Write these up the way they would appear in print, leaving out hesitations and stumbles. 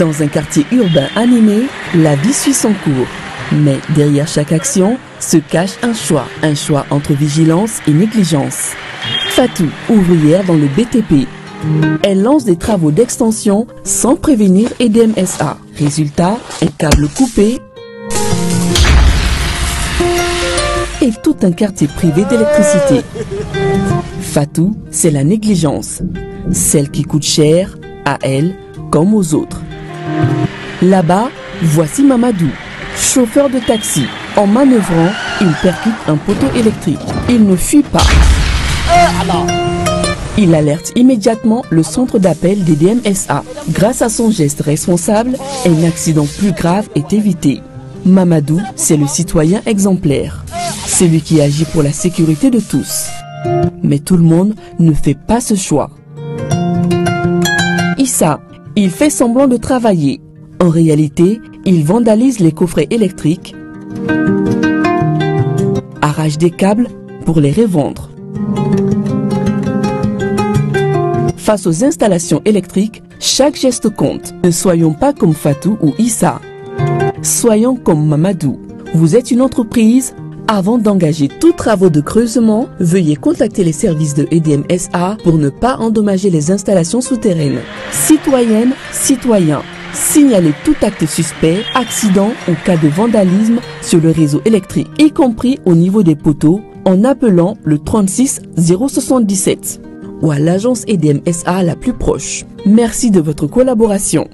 Dans un quartier urbain animé, la vie suit son cours. Mais derrière chaque action se cache un choix entre vigilance et négligence. Fatou, ouvrière dans le BTP. Elle lance des travaux d'extension sans prévenir EDMSA. Résultat, un câble coupé et tout un quartier privé d'électricité. Fatou, c'est la négligence, celle qui coûte cher à elle comme aux autres. Là-bas, voici Mamadou, chauffeur de taxi. En manœuvrant, il percute un poteau électrique. Il ne fuit pas. Il alerte immédiatement le centre d'appel des DMSA. Grâce à son geste responsable, un accident plus grave est évité. Mamadou, c'est le citoyen exemplaire. Celui qui agit pour la sécurité de tous. Mais tout le monde ne fait pas ce choix. Issa, il fait semblant de travailler. En réalité, il vandalise les coffrets électriques, arrache des câbles pour les revendre. Face aux installations électriques, chaque geste compte. Ne soyons pas comme Fatou ou Issa. Soyons comme Mamadou. Vous êtes une entreprise. Avant d'engager tous travaux de creusement, veuillez contacter les services de EDMSA pour ne pas endommager les installations souterraines. Citoyennes, citoyens, signalez tout acte suspect, accident ou cas de vandalisme sur le réseau électrique, y compris au niveau des poteaux, en appelant le 36 077 ou à l'agence EDMSA la plus proche. Merci de votre collaboration.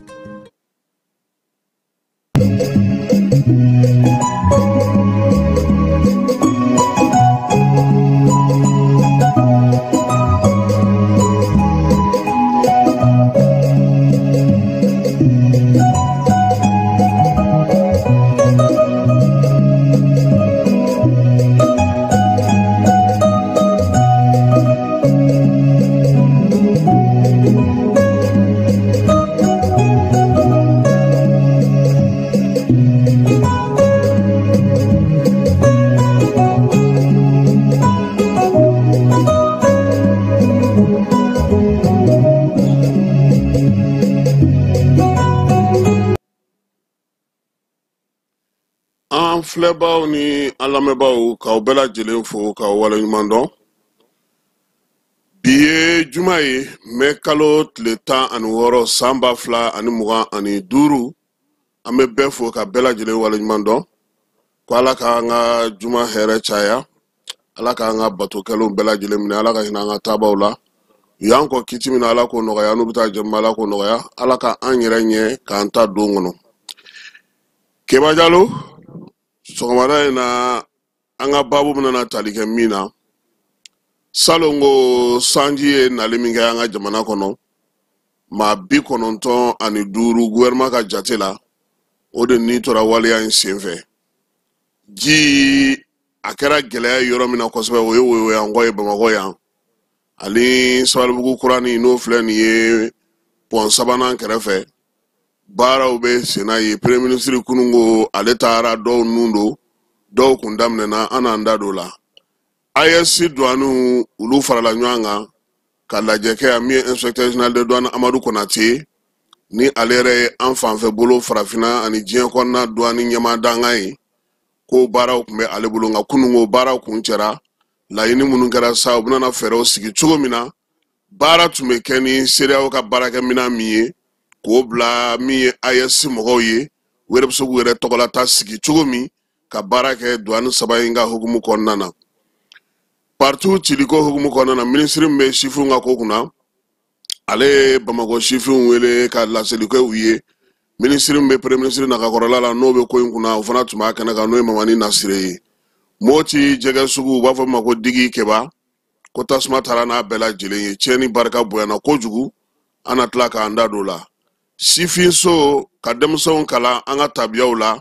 An filɛbaw ni an lamɛnbaaw, k'aw bɛɛ lajɛlen fo k'aw waleɲuman dɔn. Bi ye juma ye, mɛ kalo tile 16 san 2025. An bɛ bɛɛ fo ka bɛɛ lajɛlen waleɲuman dɔn, ko Ala k'an ka juma hɛrɛ caya, Ala k'an ka bato kɛlenw bɛɛ lajɛlen minɛ, Ala ka hinɛ an ka taabaw la. U y'an kɔ kiti min na, Ala k'o nɔgɔya, n'u bɛ taa jɛma, Ala k'o nɔgɔya, Ala ka an yɛrɛ ɲɛ k'an ta don kɔnɔ. Keba Jalo, sɔgɔmada in na an ka baabu bɛna tali kɛ min na, salon ko sanji ye nali min kɛ an ka jamana kɔnɔ, maa 95 gouvernement ka jate la, o de ni tora waleya in senfɛ. Ji a kɛra gɛlɛya ye yɔrɔ min na kosɛbɛ, o ye Woyowayankɔ ye Bamakɔ yan, ani Sabalibugu kuranin n'o filɛ nin ye pɔn sabanan kɛrɛfɛ. Baaraw bɛ senna yen. Premier ministre kunun ko ale taara dɔw nun don, dɔw kun daminɛna, an n'an da don o la. AES douaniw olu farala ɲɔgɔn kan ka lajɛ kɛ yan, min ye inspecteur général de douane Amadu Konate ni ale yɛrɛ ye an fanfɛ bolo farafinna ani diɲɛ kɔnɔna douane ɲɛmaa dankan ye, ko baaraw tun bɛ ale bolo. Nka kunun ko baaraw kun cɛra, laɲini minnu kɛra sa, u bɛna fɛɛrɛw sigi cogo min na baara tun bɛ kɛ ni CEDEAO ka baarakɛminɛn min ye, k'o bila min ye AES mɔgɔw ye, u yɛrɛ bɛ se k'u yɛrɛ tɔgɔlata sigi cogo min ka baara kɛ douane saba in ka hukumu kɔnɔna na. Partout ciliko hukumu kɔnɔna na, minisiri min bɛ sifinw ka ko kunna, ale ye Bamakɔ sifinw wele ka laseli kɛ u ye. Minisiri min bɛ premier ministre nagakɔrɔla la, n'o bɛ ko in kunna, o fana tun b'a kɛnɛ kan, n'o ye Mamani Nasire ye. Moti jɛgɛ sugu, u b'a fɔ min ma ko Digi Keba, ko tasuma taara n'a bɛɛ lajɛlen ye, tiɲɛni barika bonyana kojugu, an na tila k'an da don o la. Sifinso ka denmisɛnw kalan an ka tabiyaw la,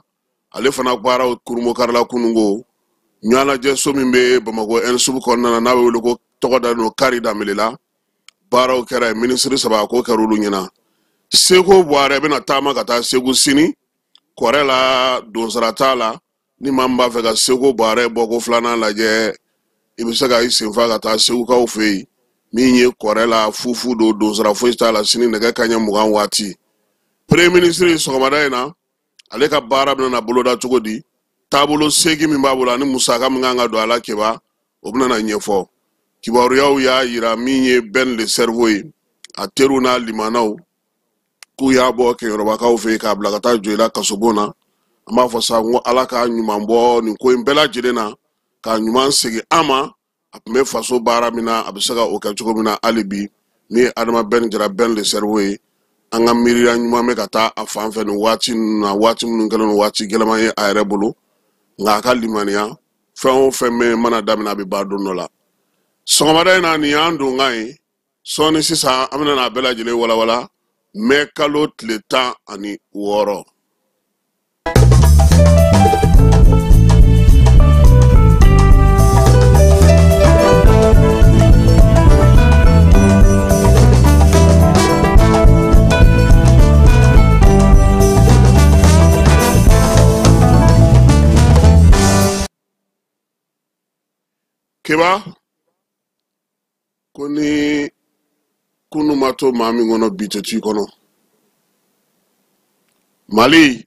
ale fana baaraw kurunbokarila kununko. Ɲɛnajɛso min bɛ Bamakɔ Ɛnsubu kɔnɔna na, n'a bɛ wele ko tɔgɔ dalen don Kari Danbele la, baaraw kɛra yen, minisiri saba ko kɛra olu ɲɛna. Seko Buwarɛ bɛna taama ka taa Segu sini, kɔrɛ la donsara t'a la. Ni maa min b'a fɛ ka Seko Buwarɛ bɔko filanan lajɛ, i bɛ se ka i senfa ka taa Segukaw fɛ yen. Min ye kɔrɛ la fufu don, donsara foyi t'a la sini nɛgɛ kanɲɛ 20 waati. Premier ministre sɔgɔmada in na, ale ka baara bɛna na boloda cogo di? Taabolo 8 min b'a bolo ani musaka min kan ka don a la Keba, o bɛna na ɲɛfɔ. Kibaruyaw y'a yira min ye Ben le Cerveau ye, a teriw n'a limanaw k'u y'a bɔ Kɛɲɛrɔbakaw fɛ yen k'a bila ka taa Joyila kasobon na. An b'a fɔ sa ko Ala k'a ɲuman bɔ nin ko in bɛɛ lajɛlen na, k'a ɲuman segin an ma. A tun bɛ faso baara min na, a bɛ se ka o kɛ cogo min na hali bi. Min ye Adama Ben Jara Ben le Cerveau ye, an ka miiriya ɲuman bɛ ka taa a fan fɛ nin waati ninnu na, waati minnu kɛlen don waati gɛlɛman ye a yɛrɛ bolo, nka a ka limaniya fɛn o fɛn bɛ mana daminɛ a bɛ ban don dɔ la. Sɔgɔmada in na, nin y'an donkan ye. Sɔɔni sisan an bɛna n'a bɛɛ lajɛlen walawala mɛ kalo tile 16. Keba, ko ni kunu ma to maa min kɔnɔ, bi tɛ to i kɔnɔ. Mali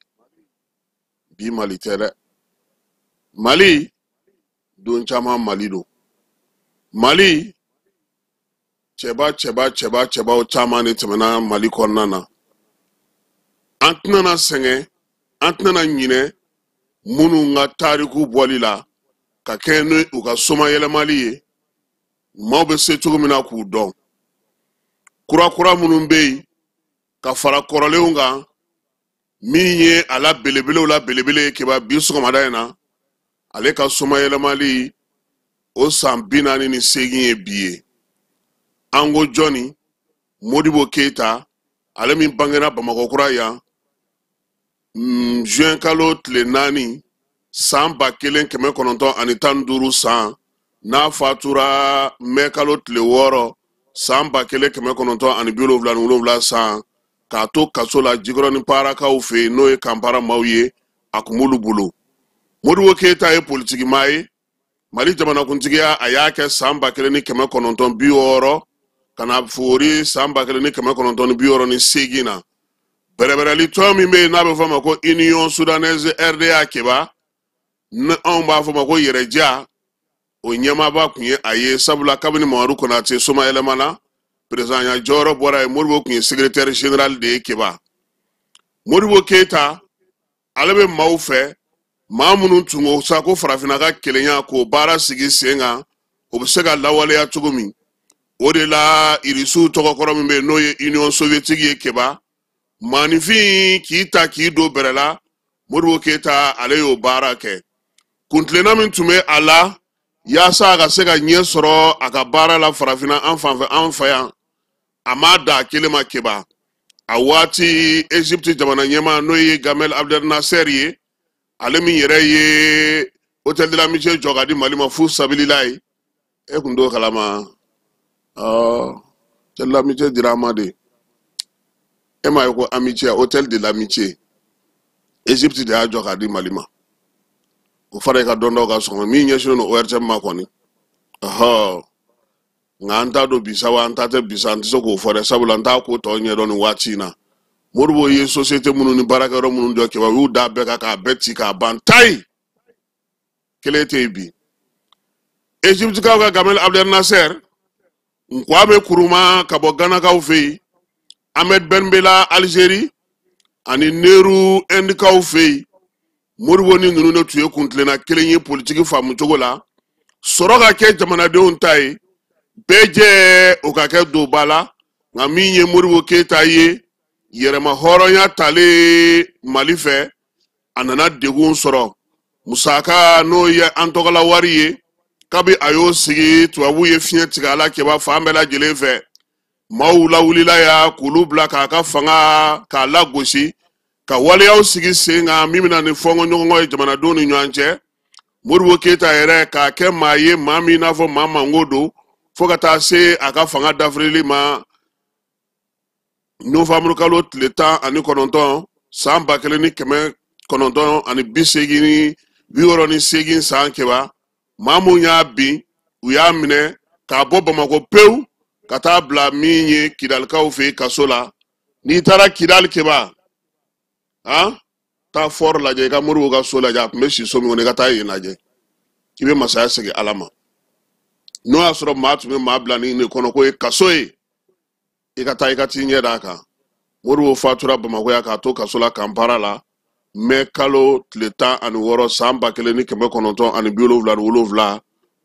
bi Mali tɛ dɛ. Mali don caman Mali don. Mali cɛba cɛba cɛba cɛbaw caman de tɛmɛna Mali kɔnɔna na. An tɛna na sɛgɛn, an tɛna na ɲinɛ minnu ka tariku bɔli la ka kɛɲɛ ni u ka somayɛlɛmali ye, maaw bɛ se cogo min na k'u dɔn. Kurakura minnu bɛ yen ka fara kɔrɔlenw kan, min ye a la belebelew la belebele ye Keba bi sɔgɔmada in na, ale ka somayɛlɛmali o san 48 ye bi ye. An ko jɔnni? Modibo Keyita, ale min bangera Bamakɔkura yan juin kalo tile 4 san 1915 san, n'a fatura mɛ kalo tile 6 san 1977 san, k'a to kaso la Jikɔrɔni Parakaw fɛ yen, n'o ye Kanpara maaw ye, a kun b'olu bolo. Modibo Keyita ye politikimaa ye. Mali jamanakuntigiya a y'a kɛ san 1960 ka na foori san 1968 na. Bɛrɛbɛrɛli tɔn min bɛ yen n'a bɛ fɔ a ma ko Union Soudanaise RDA Keba, ni anw b'a fɔ a ma ko Yɛrɛja, o ɲɛmaaba tun ye a ye, sabula kabini Mamadu Konate somayɛlɛmana, perezidanya jɔyɔrɔ bɔra yen, Modibo tun ye secrétaire général de ye Keba. Modibo Keyita, ale bɛ maaw fɛ, maa minnu tun ko sa ko farafinna ka kelenya k'o baara sigi sen kan, o bɛ se ka lawaleya cogo min. O de la Irisiw tɔgɔkɔrɔ min bɛ yen n'o ye Union soviétique ye Keba, maaninfin k'i ta k'i don bɛrɛ la, Modibo Keyita ale y'o baara kɛ. Kuntilenna min tun bɛ a la yaasa a ka se ka ɲɛ sɔrɔ a ka baara la farafinna an fanfɛ, an fɛ yan, a m'a da a kelen ma Keba. A waati Egypte jamana ɲɛmaa n'o ye Gamal Abdel Nasser ye, ale min yɛrɛ ye Hôtel de l'Amitié jɔ ka di Mali ma fu sabilila ye. E kun t'o kalama? Hôtel de l'Amitié dira an ma de. E m'a ye ko amitié, Hôtel de l'Amitié, Egypte de y'a jɔ k'a di Mali ma. O fara i ka dɔntaw ka sɔgɔma min ɲɛsinnen don ORTM ma kɔni. Nka an t'a dɔn bi sa wa an ta tɛ bi sa, an tɛ se k'o fɔ dɛ, sabula an t'a ko tɔ ɲɛdɔn nin waati in na. Modibo ye société minnu ni baarakɛyɔrɔ minnu jɔ Keba, u y'u da bɛɛ kan k'a bɛɛ ci k'a ban tayi. Kelen tɛ yen bi. Egyptekaw ka Gamal Abdel Nasser, Kwame Nkrumah ka bɔ Ghanakaw fɛ yen, Ahmed Ben Bella Algérie ani Nehru Indikaw fɛ yen, Modibo ni ninnu de tun ye kuntilenna kelen ye politiki faamu cogo la. Sɔrɔ ka kɛ jamanadenw ta ye, bɛɛ jɛ o ka kɛ donba la. Nka min ye Modibo Keyita ye, yɛrɛma hɔrɔnya talen Mali fɛ, a nana degun sɔrɔ. Musaka n'o ye an tɔgɔla wari ye, kabi a y'o sigi, tubabuw ye fiɲɛ tigɛ a la Keba fan bɛɛ lajɛlen fɛ. Maaw lawulila ya k'olu bila k'a ka fanga k'a lagosi, ka waleyaw sigi sen kan min bɛna ni fɔnkɔɲɔgɔnkɔ ye jamanadenw ni ɲɔgɔn cɛ. Modibo Keyita yɛrɛ k'a kɛ maa ye, maa min n'a fɔ maa manko don, fo ka taa se a ka fanga dafirili ma nowanburu kalo tile 19 san 1968 san Keba. Maa mun y'a bin, u y'a minɛ k'a bɔ Bamakɔ pewu ka taa bila min ye Kidalikaw fɛ yen kaso la. N'i taara Kidali Keba, Han, taa fɔri lajɛ, i ka Modibo ka so lajɛ, a tun bɛ si so min kɔnɔ, i ka taa yen lajɛ. I bɛ masaya segin Ala ma. N'o y'a sɔrɔ maa tun bɛ maa bila nin de kɔnɔ k'o ye kaso ye, i ka taa i ka t'i ɲɛ d'a kan. Modibo fatura Bamakɔ yan k'a to kaso la Kanpara la mɛ kalo tile 16 san 1977.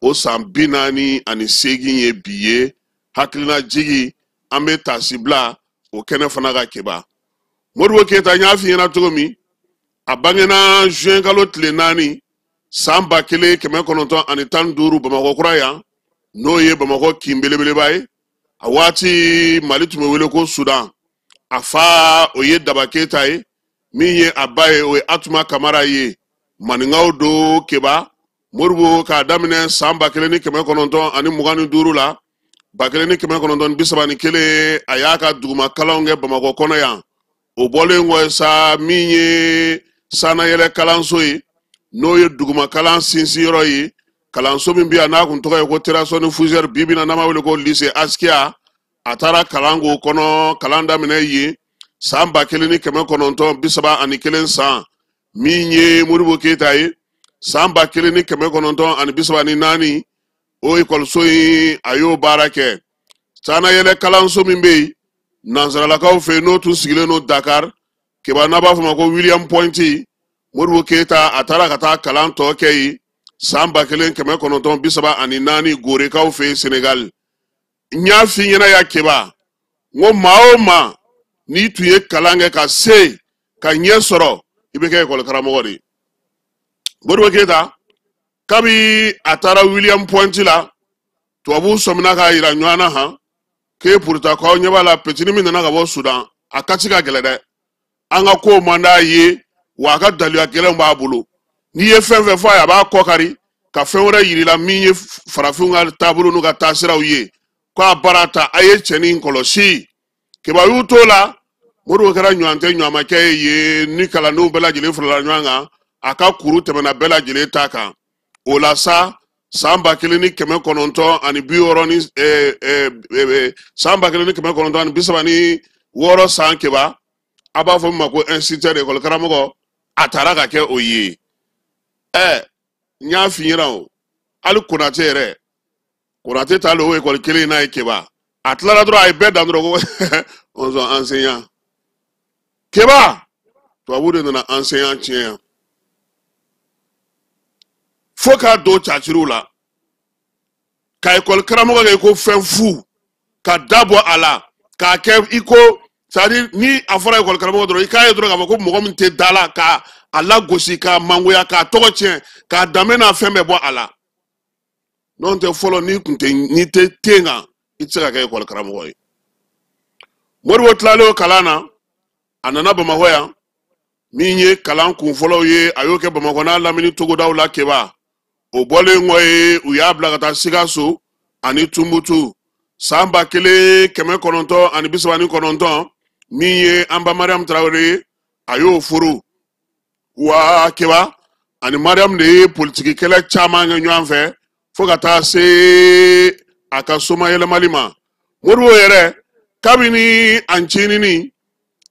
O san 48 ye bi ye. Hakilina jigi, an bɛ taasi bila o kɛnɛ fana ka Keba. Modibo Keyita, n y'a f'i ɲɛna cogo min, a bangena juin kalo tile 4 san 1915 Bamakɔ kura yan, n'o ye Bamakɔ kin belebeleba ye. A waati Mali tun bɛ wele ko Sudan. A fa, o ye Daba Keyita ye. Min ye a ba ye, o ye Atuma Kamara ye. Maninkaw don Keba. Modibo k'a daminɛ san 1925 la, 1931, a y'a ka duguma kalanw kɛ Bamakɔ kɔnɔ yan. O bɔlen kɔ sa, min ye sanayɛlɛ kalanso ye, n'o ye duguma kalan sinsinyɔrɔ ye, kalanso min bɛ yan n'a kun tɔgɔ ye ko Terrasson Fougère, bi bi in na n'an b'a wele ko lycée Askia, a taara kalan k'o kɔnɔ, kalan daminɛ yen san 1931 san. Min ye Modibo Keyita ye, san 1934, o ekɔliso in, a y'o baara kɛ. Sanayɛlɛ kalanso min bɛ yen nansaralakaw fɛ yen, n'o tun sigilen don Dakar Keba, n'a b'a fɔ ma ko William Ponty, Modibo Keyita a taara ka taa kalan tɔ kɛ yen san 1934 Gorekaw fɛ yen Senegal. N y'a f'i ɲɛna ya Keba, n ko maa o maa n'i tun ye kalan kɛ ka se ka ɲɛ sɔrɔ, i bɛ kɛ ekɔli karamɔgɔ de ye. Modibo Keyita, kabi a taara William Ponty la, tubabuw sɔmina k'a yira ɲɔgɔn na han k'e puruta k'aw ɲɛ b'a la, petini min nana ka bɔ Sudan, a kasi ka gɛlɛn dɛ, an ka kow man d'a ye, wa a ka daluya gɛlɛnw b'a bolo. N'i ye fɛn fɛn fɔ a ye, a b'a kɔ kari ka fɛn wɛrɛ yir'i la min ye farafinw ka taabolo n'u ka taasiraw ye, k'a baara ta, a ye cɛnin kɔlɔsi. Keba y'u t'o la, Modibo kɛra ɲɔgɔn tɛ ɲɔgɔnmakɛ ye ni kalandenw bɛɛ lajɛlen farala ɲɔgɔn kan, a ka kuru tɛmɛna bɛɛ lajɛlen ta kan. O la sa, san ba kelen ni kɛmɛ kɔnɔntɔn ani bi wɔɔrɔ ni san 1936 san Keba, a b'a fɔ min ma ko instituteur, ekɔli karamɔgɔ, a taara ka kɛ o ye. N y'a f'i ɲɛna o, hali Konate yɛrɛ, Konate taalen o ekɔli kelen in n'a ye Keba, a tilara dɔrɔn, a ye bɛɛ dan dɔrɔn ko on sont enseignants. Keba, tubabu de nana enseignant tiɲɛ yan fo k'a don caciriw la, ka ekɔli karamɔgɔ kɛ i ko fɛn fu, ka da bɔ a la, k'a kɛ i ko, c'est à dire ni a fɔra ekɔli karamɔgɔ dɔrɔn, i k'a ye dɔrɔn k'a fɔ ko mɔgɔ min tɛ da la, k'a a lagosi, k'a mangoya, k'a tɔgɔ tiɲɛ, k'a danbe n'a fɛn bɛɛ bɔ a la. N'o tɛ, fɔlɔ n'i kun tɛ, n'i tɛ ten kan, i tɛ se ka kɛ ekɔli karamɔgɔ ye. Modibo tilalen o kalan na, a nana Bamakɔ yan. Min ye kalan kun fɔlɔw ye, a y'o kɛ Bamakɔ n'a lamini togodaw la Keba. O bɔlen kɔ ye, u y'a bila ka taa Sikaso ani Tunbutu san 1939. Min ye an ba Mariam Tarawele ye, a y'o furu. Wa Keba, ani Mariam de ye politiki kɛlɛ caman kɛ ɲɔgɔn fɛ fo ka taa se a ka somayɛlɛmali ma. Modibo yɛrɛ, kabini a ncininni,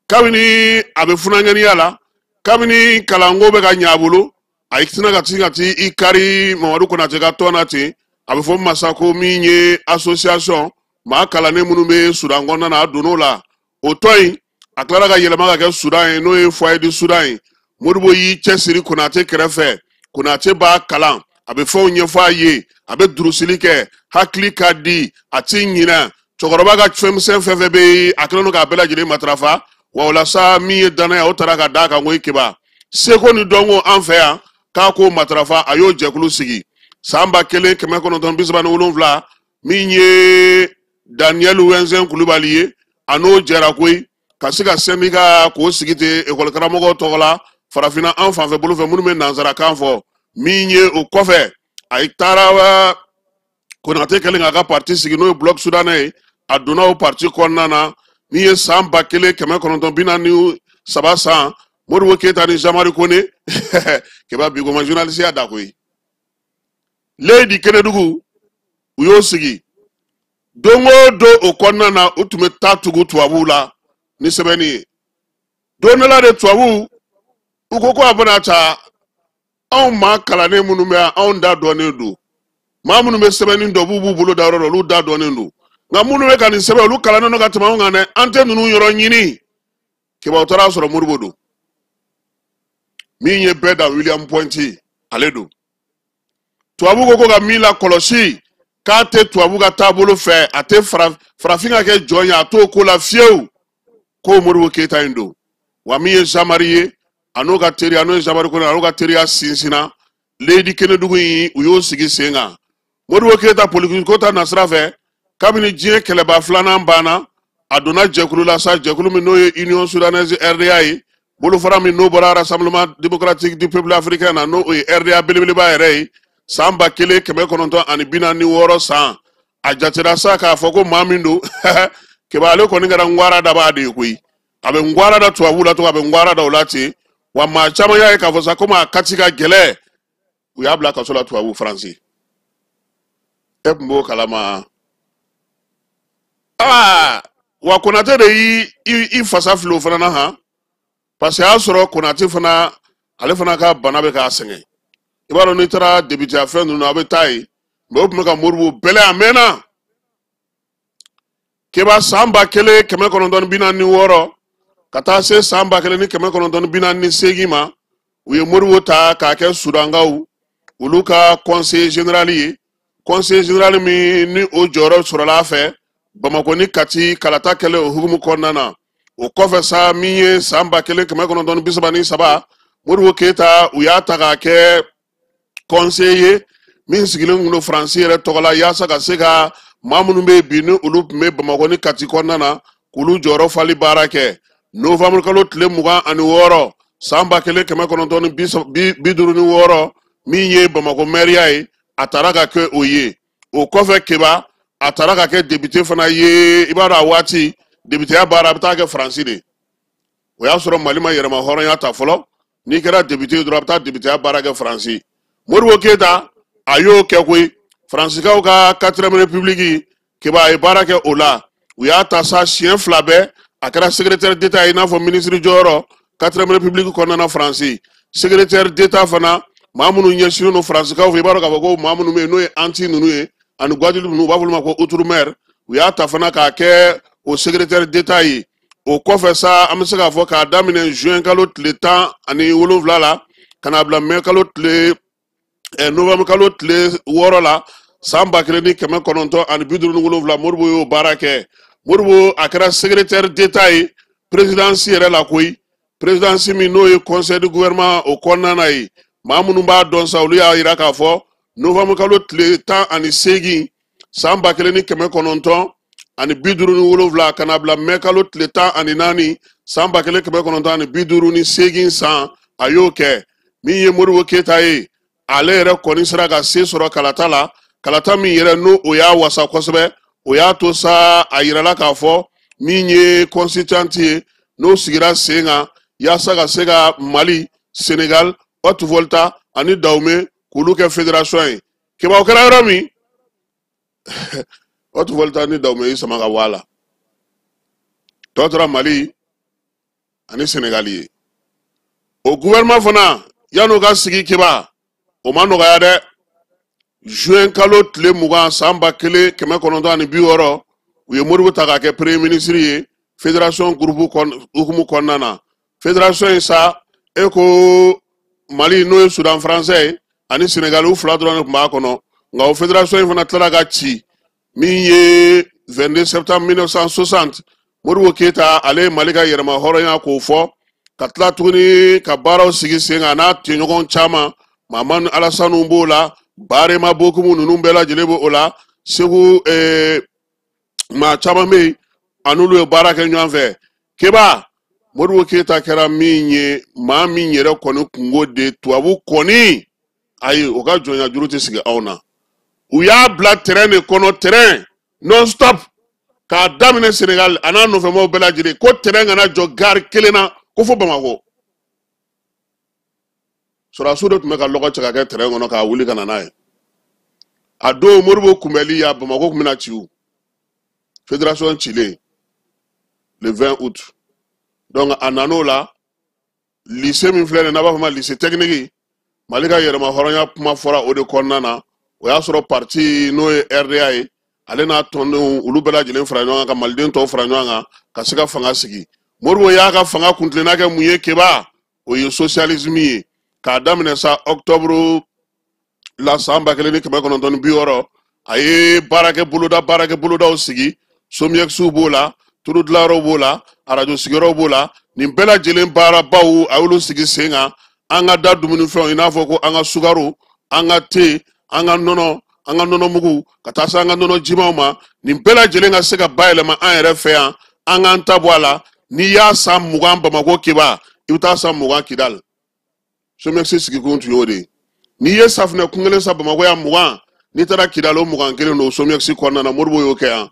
kabini a bɛ funankɛniya la, kabini kalanko bɛ ka ɲɛ a bolo, a tɛna ka ti ka ti i kari Mamadu Konate ka tɔn na ten, a bɛ fɔ masa ko min ye association maa kalannen minnu bɛ Sudan kɔnɔna na, a donn'o la. O tɔn in, a tilara ka yɛlɛma ka kɛ Sudan ye, n'o ye Foyer du Soudan ye. Modibo y'i cɛsiri Konate kɛrɛfɛ. Konate b'a kalan, a bɛ fɛnw ɲɛfɔ a ye, a bɛ durusili kɛ, hakili ka di, a ti ɲinɛ. Cɛkɔrɔba ka fɛnmisɛn fɛn fɛn bɛ yen, a kɛlen don k'a bɛɛ lajɛlen matarafa. Wa o la sa, min ye danaya, o taara ka d'a kan ko i Keba, seko ni dɔnko an fɛ yan, k'a k'o matarafa, a y'o jɛkulu sigi san 1937. Min ye Daniel Wɛnzɛn Kulubali ye, a n'o jɛra koyi ka se ka syndicat k'o sigi ten ekɔli karamɔgɔw tɔgɔ la farafinna an fanfɛ bolo fɛ minnu bɛ nansarakan fɔ. Min ye o kɔfɛ, a taara Konate kɛlen k'a ka parti sigi, n'o ye Bloc Soudanais ye, a donna o parti kɔnɔna na. Min ye san 1943 san, Modibo Keyita ni Jean-Marie Kone, Keba, bi ko ma journaliste da koyi, Leyidi Kenedugu, u y'o sigi. Don o don o kɔnɔna na, u tun bɛ taa tugu tubabuw la ni sɛbɛnni ye. Don dɔ la de, tubabuw U ko ko a bɛna ta anw maa kalannen minnu bɛ yan, anw da dɔnnen don. Maa minnu bɛ sɛbɛnni dɔn, b'u b'u bolo da yɔrɔ dɔ, olu da dɔnnen don. Nka minnu bɛ ka nin sɛbɛn, olu kalannen don ka tɛmɛ anw kan dɛ. An tɛ ninnu yɔrɔ ɲini. Keba, u taara sɔrɔ Modibo don. Min ye bɛɛ da William Pointi, ale don. Tubabu ko ko ka min lakɔlɔsi, k'a tɛ tubabu ka taabolo fɛ, a tɛ farafin ka kɛ jɔn ye, a t'o ko la fiyewu, ko Modibo Keyita in don. Wa min ye Jean-Marie ye, a n'o ka teriya, n'o ye Jean-Marie Kone, a n'o ka teriya sinsinna Leyidi Kenedugu in, u y'o sigi sen kan. Modibo Keyita, politiki ko ta nasira fɛ, kabini diɲɛ kɛlɛba filanan banna, a donna jɛkulu la sa, jɛkulu min n'o ye Union Soudanaise RDA ye, bolofara min n'o bɔra Rassemblement démocratique du peuple africain na, n'o ye RDA belebeleba yɛrɛ ye. San 1946 san, a jatera sa k'a fɔ ko maa min don, Keba, ale kɔni kɛra ngwara dabaa de ye koyi. A bɛ ngwara da tubabuw la cogo, a bɛ ngwara da o la ten. Wa maa caman y'a ye k'a fɔ sa, komi a kati ka gɛlɛn, u y'a bila kaso la tubabu Faransi. E tun b'o kalama? Aa, wa Konate de y'i fasa fili o fana na han, parce que a y'a sɔrɔ Konate fana, ale fana ka bana bɛ k'a sɛgɛn. I b'a dɔn, n'i taara depiteya fɛn ninnu na, a bɛ taa yen, mais o tun bɛ ka Modibo bɛlɛn a mɛnna. Keba, san 1946 ka taa se san 1948 ma, u ye Modibo ta k'a kɛ Sudankaw olu ka conseiller général ye, conseiller général min ni o jɔyɔrɔ sɔrɔla a fɛ Bamakɔ ni Kati kalata kɛlɛ o hukumu kɔnɔna na. O kɔfɛ sa, min ye san 1933, Modibo Keyita, u y'a ta k'a kɛ conseiller ye min sigilen tun don Faransi yɛrɛ tɔgɔ la, yaasa ka se ka maa minnu bɛ yen bi ni olu tun bɛ Bamakɔ ni Kati kɔnɔna na, k'olu jɔyɔrɔ fali baara kɛ. Novembre kalo tile 26 san 1956, min ye Bamakɔ mɛriya ye, a taara ka kɛ o ye. O kɔfɛ, Keba, a taara ka kɛ député fana ye. I b'a dɔn, a waati députéya baara, a bɛ taa kɛ Faransi de. O y'a sɔrɔ Mali ma yɛrɛma hɔrɔnya ta fɔlɔ. N'i kɛra député ye dɔrɔn, a bɛ taa députéya baara kɛ Faransi. Modibo Keyita, a y'o kɛ koyi. Faransikaw ka quatrième république, Keba, a ye baara kɛ o la. U y'a ta sa siɲɛ fila bɛɛ, a kɛra secrétaire d'état ye, i n'a fɔ minisiri jɔyɔrɔ, quatrième république kɔnɔna na Faransi. Secrétaire d'état fana, maa minnu ɲɛsinnen don Faransikaw fɛ, i b'a dɔn k'a fɔ ko maa minnu bɛ yen n'o ye Antilles ninnu ye ani Guadeloupe ninnu, u b'a fɔ olu ma ko outre-mer, u y'a ta fana k'a kɛ o secrétaire d'état ye. O kɔfɛ sa, an bɛ se k'a fɔ k'a daminɛ juin kalo tile 17 la ka n'a bila mai kalo tile novembre kalo tile 6 la san 1957, Modibo y'o baara kɛ. Modibo, a kɛra secrétaire d'état ye présidence yɛrɛ la koyi, présidence min n'o ye conseil de gouvernement o kɔnɔna na ye. Maa minnu b'a dɔn sa, olu y'a yira k'a fɔ novembre kalo tile 18 san 1957 ka na bila mai kalo tile 14 san 1958 san, a y'o kɛ. Min ye Modibo Keyita ye, ale yɛrɛ kɔni sera ka se sɔrɔ kalata la, kalata min yɛrɛ n'o o y'a wasa kosɛbɛ. O y'a to sa, a yirala k'a fɔ min ye constituante ye, n'o sigira sen kan yaasa ka se ka Mali, Senegal, Haute-Volta ani Dahomey k'olu kɛ fédération ye. Keba, o kɛra yɔrɔ min, Haute-Volta ni Dahomey y'i sama ka bɔ a la, tɔ tora Mali ani Senegal ye. O gouvernement fana, yan'o ka sigi, Keba, o ma nɔgɔya dɛ. Juin kalo tile 20 san 1960, u ye Modibo ta k'a kɛ premier ministre ye fédération groupe hukumu kɔnɔna na. Fédération in sa, e ko Mali, n'o ye Soudan français ye, ani Senegal, u fila dɔrɔn de tun b'a kɔnɔ. Nka o fédération in fana tilala ka ci. Min ye 22 septembre 1960, Modibo Keyita, ale ye Mali ka yɛrɛma hɔrɔnya k'o fɔ, ka tila tuguni ka baaraw sigi sen kan n'a tɔɲɔgɔn caman. Mamadu Alasanu b'o la, Barema Bokumu ninnu bɛɛ lajɛlen b'o la, Segu maa caman bɛ yen, a n'olu ye baara kɛ ɲɔgɔn fɛ. Keba, Modibo Keyita kɛra min ye, maa min yɛrɛ kɔni kungo de tubabu kɔni, ayi, o ka jɔnya juru tɛ sigi anw na. U y'a bila terrain de kɔnɔ, terrain non stop, k'a daminɛ Senegal a n'a nɔfɛmaaw bɛɛ lajɛlen, ko terrain kana jɔ gare kelen na ko fo Bamakɔ. Sɔrɔdasiw de tun bɛ ka lɔgɔ cɛ ka kɛ terrain kɔnɔ k'a wuli ka na n'a ye. A don Modibo kunbɛli ya, Bamakɔ tun bɛna ci o fédération cilen le 20 août. Donc a nan'o la. Lycée min filɛ nin n'a b'a fɔ ma lycée technique, Mali ka yɛrɛma hɔrɔnya kuma fɔra o de kɔnɔna na. O y'a sɔrɔ parti n'o ye RDA ye, ale n'a tɔndenw, olu bɛɛ lajɛlen fara ɲɔgɔn kan ka maliden tɔw fara ɲɔgɔn kan ka se ka fanga sigi. Modibo y'a ka fanga kuntilenna kɛ mun ye, Keba? O ye socialisme ye. K'a daminɛ sa octobre la san 1960, a ye baarakɛ boloda, baarakɛ bolodaw sigi. SOMIEXw b'o la, tulu dilanyɔrɔw b'o la, arajo sigiyɔrɔw b'o la, nin bɛɛ lajɛlen baarabaw, a y'olu sigi sen kan. An ka da dumunifɛnw, i n'a fɔ ko an ka sukaro, an ka te, an ka nɔnɔ, an ka nɔnɔmugu, ka taa se an ka nɔnɔ jimanw ma, nin bɛɛ lajɛlen ka se ka bayɛlɛma an yɛrɛ fɛ yan, an k'an ta bɔ a la. N'i y'a san 20 Bamakɔ, Keba, i bɛ taa san 20 Kidali. SOMIEX sigikun tun y'o de ye. N'i ye safunɛ kun kelen san Bamakɔ yan 20, n'i taara Kidali, o 21 don. SOMIEX kɔnɔna na, Modibo y'o kɛ yan.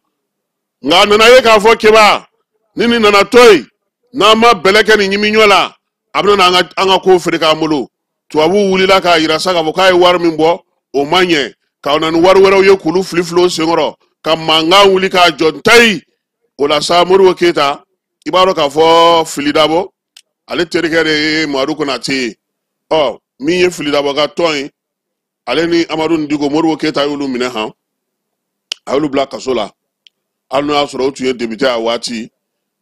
Nka a nana ye k'a fɔ, Keba, ni nin nana to yen, n'an ma bɛlɛ kɛ nin ɲimiɲɔ la, a bɛna an ka ko feere k'an bolo. Tubabuw wulila k'a yira sa k'a fɔ k'a ye wari min bɔ, o ma ɲɛ, ka na ni wari wɛrɛw ye k'olu fili fili o senkɔrɔ, ka mankan wuli k'a jɔ ntayi. O la sa, Modibo Keyita, i b'a dɔn k'a fɔ Fili Dabɔ, ale terikɛ de ye Mamadu Konate ye. Ɔ, min ye Fili Dabɔ ka tɔn ye, ale ni Amadu Diko, Modibo Keyita y'olu minɛ han, a y'olu bila kaso la, hali n'o y'a sɔrɔ o tun ye député a waati.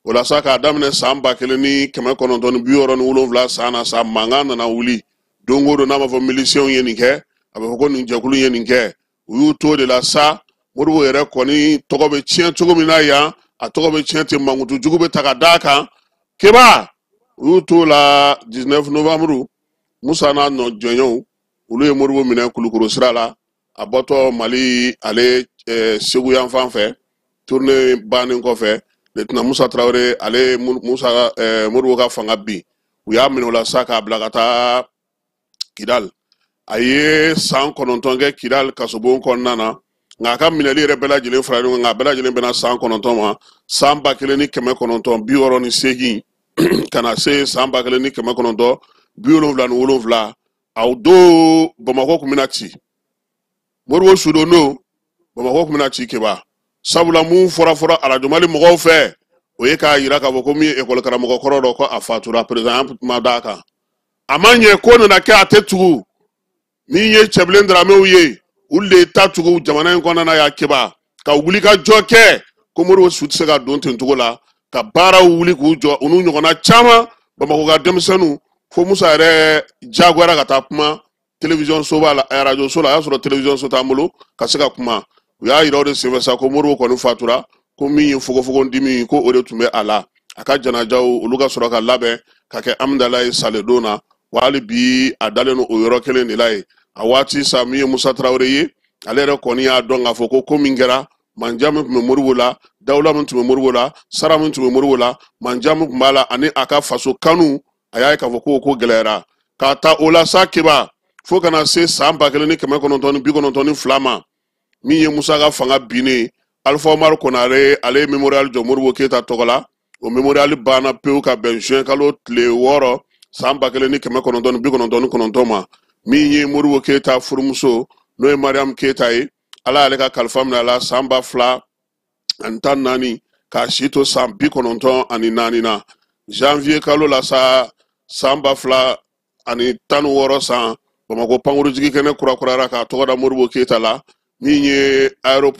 O la sa, k'a daminɛ san 1967 san na sa, mankan nana wuli. Don o don, n'a ma fɔ milisiyɛnw ye nin kɛ, a bɛ fɔ ko nin jɛkulu ye nin kɛ. U y'u to de la sa. Modibo yɛrɛ kɔni tɔgɔ bɛ tiɲɛ cogo min na yan, a tɔgɔ bɛ tiɲɛ ten, mankutu jugu bɛ ta ka d'a kan, Keba. U y'u to la, 19 novembre, Musa n'a nɔ jɔnɲɛw, olu ye Modibo minɛ Kulukoro sira la, a bɔtɔ Mali ale Segu yan fan fɛ, tournée bannen kɔfɛ. Lieutenant Musa Tarawele, ale Musa Modibo ka fanga bin, u y'a minɛ o la sa k'a bila ka taa Kidal. A ye san 9 kɛ Kidal kasobon kɔnɔna na. Nka a ka minɛli yɛrɛ bɛɛ lajɛlen fara ɲɔgɔn kan, a bɛɛ lajɛlen bɛnna san 9 ma, san 1968 ka na se san 1977. A don, Bamakɔ tun bɛna ci. Modibo sudon don, Bamakɔ tun bɛna ci, Keba. Sabula mun fɔra arajo Mali mɔgɔw fɛ, o ye k'a yira k'a fɔ ko min ye ekɔli karamɔgɔ kɔrɔ dɔ, ko a fatura, président ma d'a kan. A ma ɲɛ, ko nana kɛ, a tɛ tugu. Min ye Cɛbilen Daramew ye, olu de ye ta tugu jamana in kɔnɔna na yan, Keba, ka wuli ka jɔ kɛ ko Modibo su tɛ se ka don ten cogo la, ka baaraw wuli k'u jɔ, u n'u ɲɔgɔnna caman, Bamakɔ ka denmisɛnninw, fo Musa yɛrɛ jagoyara ka taa kuma télévision soba la, radio so la. A y'a sɔrɔ télévision so t'an bolo ka se ka kuma. U y'a yira o de senfɛ sa ko Modibo kɔni fatura, ko min ye fogofogo dimi, ko o de tun bɛ a la. A ka janajaw, olu ka sɔrɔ ka labɛn ka kɛ Amidala ye saledon na. Wa hali bi, a dalen don o yɔrɔ kelen de la yen. A waati sa, min ye Musa Tarawele ye, ale yɛrɛ kɔni y'a dɔn k'a fɔ ko ko min kɛra, manja min tun bɛ Modibo la, dawula min tun bɛ Modibo la, sara min tun bɛ Modibo la, manja min tun b'a la, ani a ka faso kanu, a y'a ye k'a fɔ ko ko gɛlɛyara. K'a ta o la sa, Keba, fo ka na se san 1992 ma, min ye Musa ka fanga binnen, Alifa Umaru Konare, ale ye mémorial jɔ Modibo Keyita tɔgɔ la. O mémorial banna pewu ka bɛn juin kalo tile 6 san 1999 ma. Min ye Modibo Keyita furumuso, n'o ye Mariam Keyita ye, Ala y'ale ka kalifa minɛ a la san 2014, k'a si to san 94 na. Janvier kalo la sa, san 2016 san, Bamakɔ pankurujigi kɛnɛ kurakurayara k'a tɔgɔ da Modibo Keyita la. Min ye aéro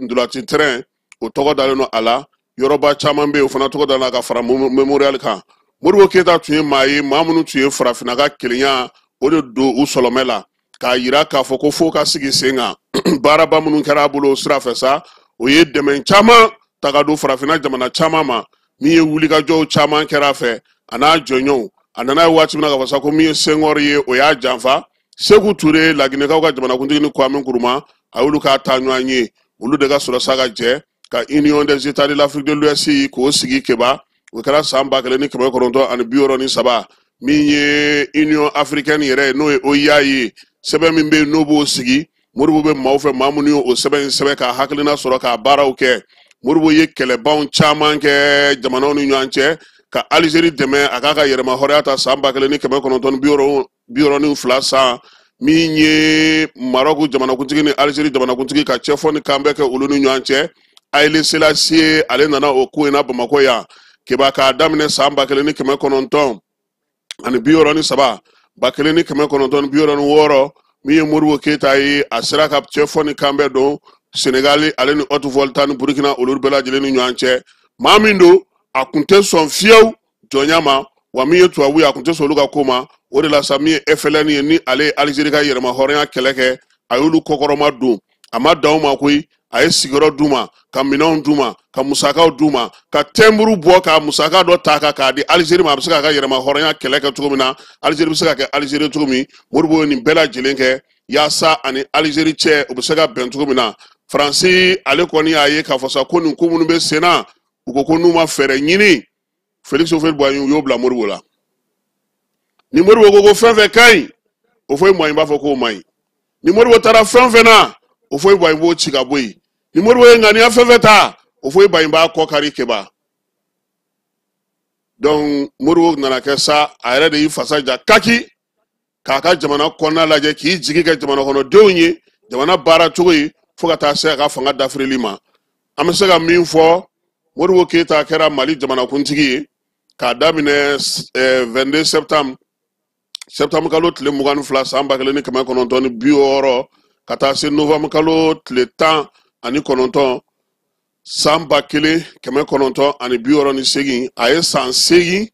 ndolati terrain, o tɔgɔ dalen don a la. Yɔrɔba caman bɛ yen, o fana tɔgɔ dalen ka fara mémorial kan. Modibo Keyita tun ye maa ye, maa minnu tun ye farafinna ka kelenya o de don u sɔlɔmɛ la, k'a yira k'a fɔ ko fo ka sigi sen kan. Baaraba minnu kɛra a bolo o sira fɛ sa, o ye dɛmɛ caman ta ka don farafinna jamana caman ma. Min ye wulikajɔw caman kɛra a fɛ, a n'a jɔnɲɔgɔnw. A nana ye waati min na k'a fɔ sa ko min ye Senghor ye, o y'a janfa, Seku Ture, Laginɛkaw ka jamanakuntigi, ni Kwame Nkrumah, a y'olu k'a taa ɲɔgɔn ye. Olu de ka sɔrɔ sa ka jɛ ka Union des États de l'Afrique de l'Ouest k'o sigi, Keba. O kɛra san 1963. Min ye Union africaine yɛrɛ ye, n'o ye OUA ye, sɛbɛn min bɛ yen n'o b'o sigi, Modibo bɛ maaw fɛ, maa minnu ye o sɛbɛn in sɛbɛn k'a hakilina sɔrɔ k'a baaraw kɛ. Modibo ye kɛlɛbanw caman kɛ jamanaw ni ɲɔgɔn cɛ, ka Alizeri dɛmɛ a k'a ka yɛrɛma hɔrɔnya ta san 1962 san. Min ye Marɔku jamanakuntigi ni Alizeri jamanakuntigi ka cɛfɔ ni kanbɛn kɛ olu ni ɲɔgɔn cɛ, Haile Selassie, ale nana o ko in na Bamakɔ yan, Keba, k'a daminɛ san 19 1963, 1966, min ye Modibo Keyita ye, a sera ka cɛ fɔ ni kanbɛn don Senegali ale ni Haute-Volta ni Burukina, olu bɛɛ lajɛlen ni ɲɔgɔn cɛ. Maa min don, a kun tɛ sɔn fiyewu jɔnya ma, wa min ye tubabu ye, a kun tɛ sɔn olu ka ko ma. O de la sa, min ye FLN ye, ni ale ye Alizeri ka yɛrɛma hɔrɔnya kɛlɛ kɛ, a y'olu kɔkɔrɔma don. A ma dan o ma koyi, a ye sigiyɔrɔ d'u ma, ka minɛnw d'u ma, ka musakaw d'u ma, ka tɛnburu bɔ ka musaka dɔ ta kan k'a di Alizeri ma, a bɛ se k'a ka yɛrɛma hɔrɔnya kɛlɛ kɛ cogo min na, Alizeri bɛ se ka kɛ Alizeri cogo min. Modibo ye nin bɛɛ lajɛlen kɛ yaasa ani Alizeri cɛ u bɛ se ka bɛn cogo min na. Faransi ale kɔni y'a ye k'a fɔ sa ko nin ko minnu bɛ sen na, u ko ko n'u ma fɛɛrɛ ɲini, Felix Houphouët-Boigny, u y'o bila Modibo la. Ni Modibo ko ko fɛn fɛn ka ɲi, Houphouët-Boigny b'a fɔ k'o man ɲi. Ni Modibo taara fɛn fɛn na, Houphouët-Boigny b'o ci ka bɔ yen. Ni Modibo ye ŋaniya fɛn fɛn ta, Houphouët-Boigny b'a kɔ kari keba. Donc Modibo nana kɛ sa, a yɛrɛ de y'i fasa ja kaki k'a ka jamana kɔnɔna lajɛ, k'i jigi kɛ jamana kɔnɔdenw ye, jamana baara cogo ye, fo ka taa se a ka fanga dafirili ma. An bɛ se ka min fɔ, Modibo Keyita kɛra Mali jamanakuntigi ye k'a daminɛ 22 septembre, septembre kalo tile 22 san 1960, ka taa se novembre kalo tile 19 san 1968. A ye san 8,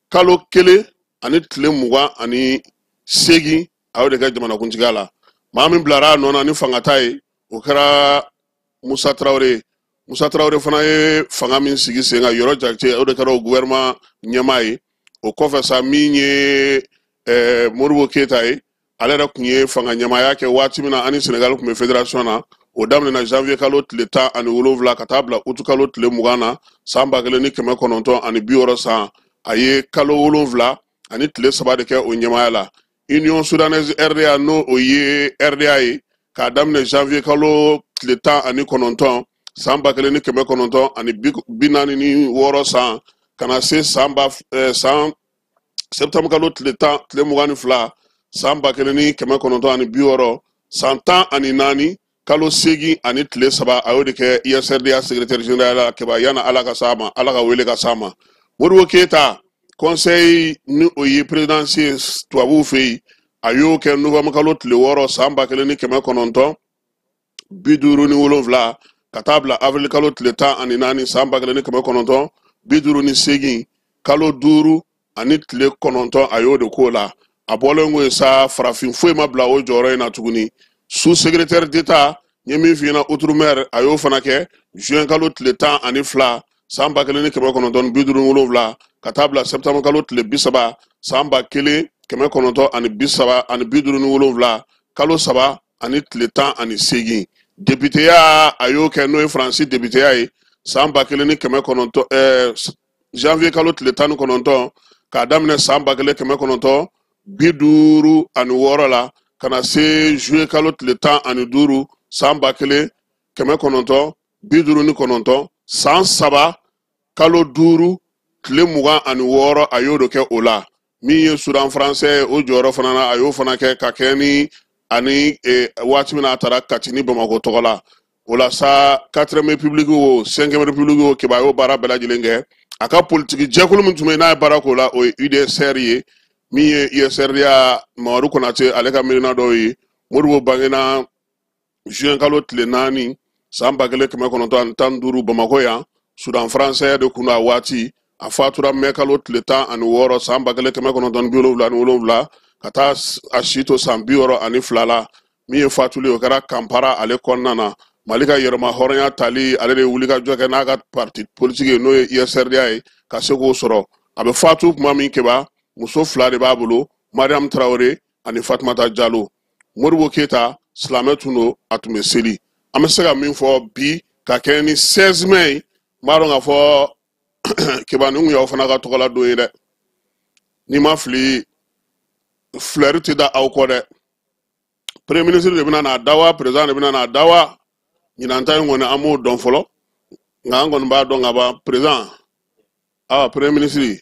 kalo 1 ani tile 28, a y'o de kɛ jamanakuntigiya la. Maa min bilara a nɔ na ni fangata ye, o kɛra Musa Tarawele. Musa Tarawele fana ye fanga min sigi sen kan, Yɔrɔ Jakite, o de kɛra o gouvernement ɲɛmaa ye. O kɔfɛ sa, min ye Modibo Keyita ye, ale yɛrɛ tun ye fanga ɲɛmaaya kɛ waati min na ani Senegal tun bɛ fédération na, o daminɛna janvier kalo tile 17 ka taa bila août kalo tile 20 na san 1960 san. A ye kalo 7 ani tile 3 de kɛ o ɲɛmaaya la. Union Soudanaise RDA, n'o o ye RDA ye, k'a daminɛ janvier kalo tile 19 san 1946 san, ka na se san ba san septembre kalo tile 10, tile 22 san 1960, san 14, kalo 8 ani tile 3, a y'o de kɛ USRDA secrétaire général la keba, yanni Ala ka s'a ma, Ala ka wele ka s'a ma. Modibo Keyita, conseil ni o ye présidence ye tubabuw fɛ yen, a y'o kɛ novembre kalo tile 6 san 1957 ka taa bila avril kalo tile 14 san 1958, kalo 5 ani tile 9, a y'o de k'o la. A bɔlen ko ye sa, farafin foyi ma bila o jɔyɔrɔ in na tuguni. Sous secrétaire d'État, n ye min f'i ɲɛna outre-mer, a y'o fana kɛ juin kalo tile 12 san 1957 ka taa bila septembre kalo tile 30 san 1930 ani 57, kalo 3 ani tile 18. Députéya, a y'o kɛ, n'o ye Faransi députéya ye, san 1900 janvier kalo tile 19, k'a daminɛ san 1956 la ka na se juillet kalo tile 15 san 1959, san 3, kalo 5, tile 26, a y'o de kɛ o la. Min ye Soudan français, o jɔyɔrɔ fana na, a y'o fana kɛ ka kɛ ni ani waati min na a taara Kati ni Bamakɔ tɔgɔ la. O la sa, quatrième république o, cinquième république o, keba, a y'o baara bɛɛ lajɛlen kɛ. A ka politiki jɛkulu min tun bɛ yen n'a ye baara k'o la, o ye UDSR ye, min ye USRDA Mamadu Konate ale ka miirina dɔw ye. Modibo bangena juin kalo tile 4 san 1915 Bamakɔ yan. Soudan français de kun don a waati. A fatura mɛ kalo tile 16 san 1977, ka taa a si to san 62 la. Min ye fatuli, o kɛra Kanpara ale kɔnɔna na. Mali ka yɛrɛma hɔrɔnya tali, ale de ye wulikajɔ kɛ n'a ka parti politique ye, n'o ye USRDA ye, ka se k'o sɔrɔ. A bɛ fatu tuma min keba, muso fila de b'a bolo, Mariam Tarawele ani Fatumata Jalo. Modibo Keyita silamɛ tun don, a tun bɛ seli. An bɛ se ka min fɔ bi ka kɛ ni 16 mai ye, n b'a dɔn k'a fɔ keba, nin kun y'aw fana ka tɔgɔla don ye dɛ. N'i ma fili, fleur tɛ da aw kɔ dɛ. Premier ministre de bɛna n'a da wa, président de bɛna n'a da wa? Ɲinan ta in kɔni, an m'o dɔn fɔlɔ, nka an kɔni b'a dɔn ka ban, président, ah, premier ministre,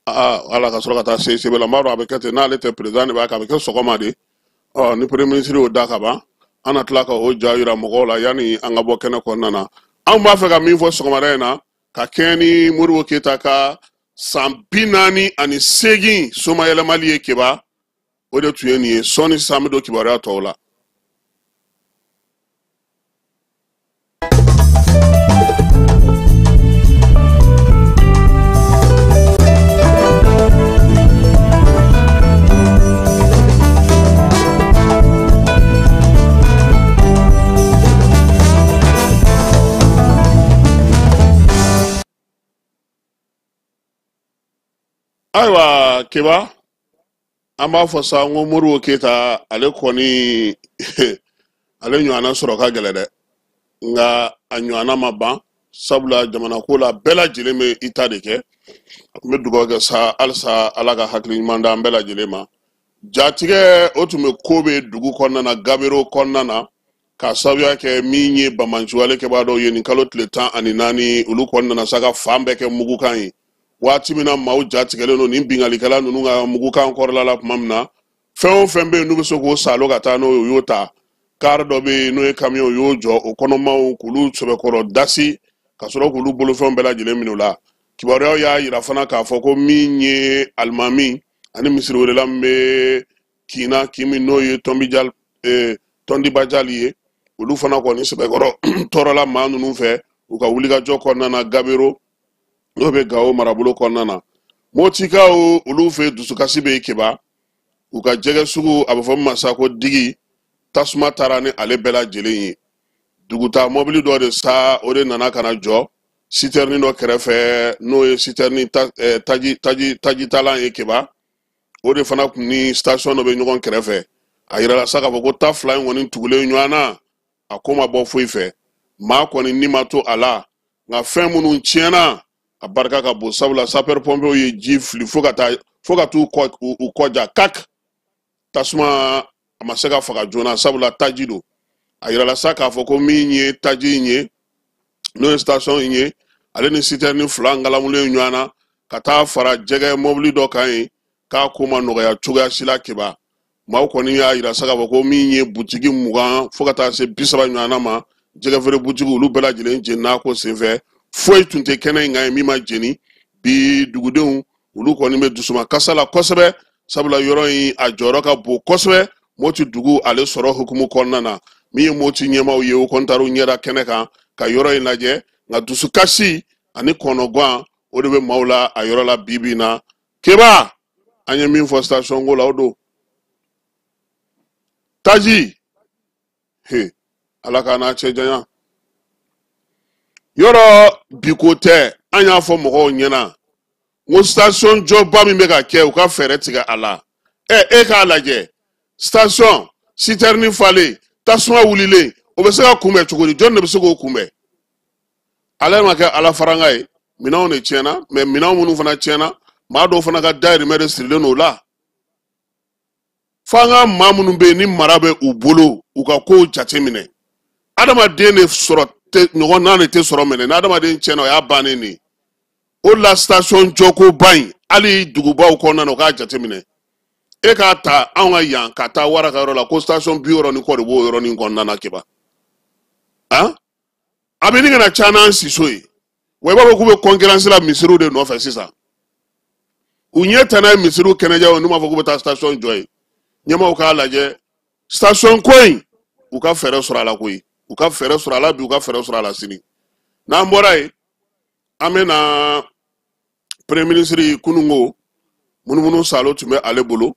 ah, ala ka sɔrɔ ka taa CICB la. N b'a dɔn a bɛ kɛ ten, n'ale tɛ, président de b'a kɛ, a bɛ kɛ sɔgɔma de. Ɔ ni premier ministre y'o da ka ban, an na tila ka o ja yira mɔgɔw la yanni an ka bɔ kɛnɛ kɔnɔna na. Anw b'a fɛ ka min fɔ sɔgɔmada in na ka kɛɲɛ ni Modibo Keyita ka San 48 somayɛlɛmali ye Keba, o de tun ye nin ye. Sɔɔni sisan an bɛ don kibaruya tɔw la. Ayiwa Keba, an b'a fɔ sa n ko Modibo Keyita, ale kɔni ale ɲɔgɔnna sɔrɔ ka gɛlɛn dɛ, nka a ɲɔgɔnna ma ban, sabula jamana ko la bɛɛ lajɛlen bɛ i ta de kɛ. A tun bɛ dugawu kɛ sa halisa Ala ka hakili ɲuman d'an bɛɛ lajɛlen ma. Jatigɛ o tun bɛ ko bɛ dugu kɔnɔna na, Gabero kɔnɔna na, k'a sababuya kɛ min ye banbaanciwale kɛbaa dɔw ye nin kalo tile 14, olu kɔni nana sa ka fan bɛɛ kɛ mugukan ye. Waati min na maaw jatigɛlen don nin binkannikɛla ninnu ka mugukan kɔrɔla la tuma min na, fɛn o fɛn bɛ yen n'u bɛ se k'o salo ka taa n'o ye, u y'o ta. Kari dɔ bɛ yen n'o ye kamiyɔn, u y'o jɔ, o kɔnɔmaw k'olu sɛbɛkɔrɔ dasi ka sɔrɔ k'olu bolofɛnw bɛɛ lajɛlen minɛ u la. Kibaruyaw y'a yira fana k'a fɔ ko min ye alimami ani misiriwelela min bɛ kin na, kin min n'o ye Tɔndibajali ye, olu fana kɔni sɛbɛkɔrɔ tɔɔrɔla maa ninnu fɛ u ka wulikajɔ kɔnɔna na Gabero, n'o bɛ Gawo marabolo kɔnɔna na. Motikaw olu fɛ dusukasi bɛ Keba, u ka jɛgɛ sugu a bɛ fɔ min ma sa ko digi, tasuma taara ni ale bɛɛ lajɛlen ye. Dugutaa mɔbili dɔ de sa, o de nana ka na jɔ sitɛrini dɔ kɛrɛfɛ, n'o ye sitɛrini tajitalan ye Keba, o de fana kun ni station dɔ bɛ ɲɔgɔn kɛrɛfɛ. A yirala sa k'a fɔ ko ta fila in kɔni tugulen ɲɔgɔn na, a ko ma bɔ foyi fɛ, maa kɔni ni ma to a la, nka fɛn minnu tiɲɛna a barika ka bon, sabula sapeur pompiers ye ji fili fo ka taa fo ka t'u kɔ u kɔ ja kak, tasuma a ma se ka faga joona, sabula taji don. A yirala sa k'a fɔ ko min ye taji in ye, n'o ye station in ye, ale ni sitɛrini fila ngalamulen ɲɔgɔn na ka taa fara jɛgɛ mɔbili dɔ kan yen, k'a ko ma nɔgɔya cogoya si la Keba. Maaw kɔni y'a yira sa k'a fɔ ko min ye butigi 20 fo ka taa se 30 ɲɔgɔnna ma, jɛgɛfeere butigi, olu bɛɛ lajɛlen jenina ko senfɛ. Foyi tun tɛ kɛnɛ in kan ye min ma jeni. Bi dugudenw olu kɔni bɛ dusuma kasa la kosɛbɛ, sabula yɔrɔ in a jɔyɔrɔ ka bon kosɛbɛ Moti dugu ale sɔrɔ hukumu kɔnɔna na. Min ye Moti ɲɛmaaw ye, o kɔni taar'u ɲɛda kɛnɛ kan ka yɔrɔ in lajɛ, nka dusukasi ani kɔnɔgan o de bɛ maaw la a yɔrɔ la bi bi in na. Keba, an ye min fɔ station ko la, o don taji he, Ala k'an n'a cɛ janya. Yɔrɔ bi ko tɛ, an y'a fɔ mɔgɔw ɲɛna n ko station jɔba min bɛ ka kɛ, u ka fɛɛrɛ tigɛ a la. E k'a lajɛ, station citerne falen, tasuma wulilen, o bɛ se ka kunbɛn cogo di? Jɔn de bɛ se k'o kunbɛn? Ala ma kɛ ala faranga ye, minɛnw de tiɲɛna, mɛ minɛnw minnu fana tiɲɛna, maa dɔw fana ka dayirimɛ de sirilen don o la. F'an ka maa minnu bɛ yen ni mara bɛ u bolo, u ka kow jateminɛ. Adamaden de sɔrɔ tɛ ɲɔgɔn n'a de tɛ sɔrɔ minɛ, ni adamaden tiɲɛna o y'a bannen de ye. O la station jɔkoba in, hali dugubaw kɔnɔna na, u k'a jateminɛ. E k'a ta anw ka yan ka taa wara ka yɔrɔ la, ko station 60 ni kɔ de b'o yɔrɔnin kɔnɔna na Keba. Han, a bɛ ɲini ka na ca n'an siso ye. Wa i b'a fɔ k'u bɛ concurrence la misiriw de nɔfɛ sisan. U ɲɛ tɛ n'a ye misiriw kɛnɛjaw, n'u m'a fɔ k'u bɛ taa station jɔ yen. Ɲɛmaaw k'a lajɛ station ko in, u ka fɛɛrɛ sɔrɔ a la koyi, u ka fɛɛrɛ sɔrɔ a la bi, u ka fɛɛrɛ sɔrɔ a la sini. N'an bɔra yen, an bɛ na premier ministre kununko munumunu salo tun bɛ ale bolo.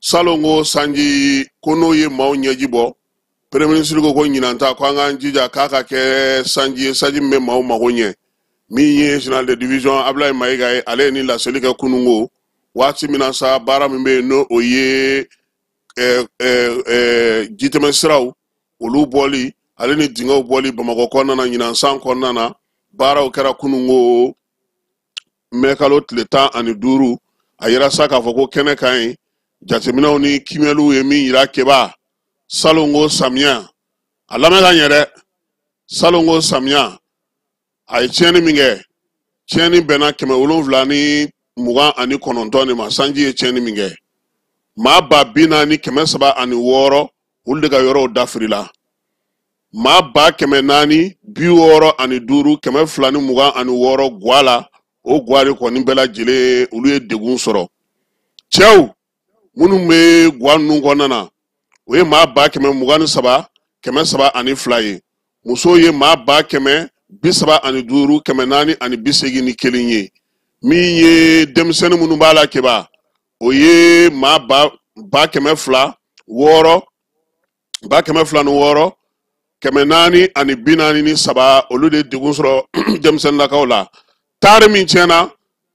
Salon ko sanji ko n'o ye maaw ɲɛji bɔ, premier ministre ko ko ɲinan ta ko an k'an jija k'a ka kɛ sanji ye, sanji min bɛ maaw mago ɲɛ. Min ye général de division Ablaye Mayiga ye, ale ye nin laseli kɛ kununko waati min na sa, baara min bɛ yen n'o o ye jitɛmɛsiraw olu bɔli ale ni dingɛw bɔli Bamakɔ kɔnɔna na ɲinan san kɔnɔna na, baaraw kɛra kununko mɛkalo tile 15. A yira sa k'a fɔ ko kɛnɛ kan yen, jateminɛw ni kiimɛliw ye min yira Keba, salon ko samiya, a lamɛn ka ɲɛ dɛ, salon ko samiya a ye tiɲɛni min kɛ, tiɲɛni bɛnna 729 de ma. Sanji ye tiɲɛni min kɛ, maa 40,306 olu de ka yɔrɔw dafirila, maa 465,226 gwa la, O gwa de kɔni bɛɛ lajɛlen, olu ye degun sɔrɔ. Cɛw minnu bɛ gwa ninnu kɔnɔna na, o ye maa 123,302 ye. Musow ye maa 135,481 ye. Min ye denmisɛnnin minnu b'a la keba, o ye maa ba kɛmɛ fila wɔɔrɔ, 206,443, olu de degun sɔrɔ denmisɛnninlakaw la. Taari min tiɲɛna,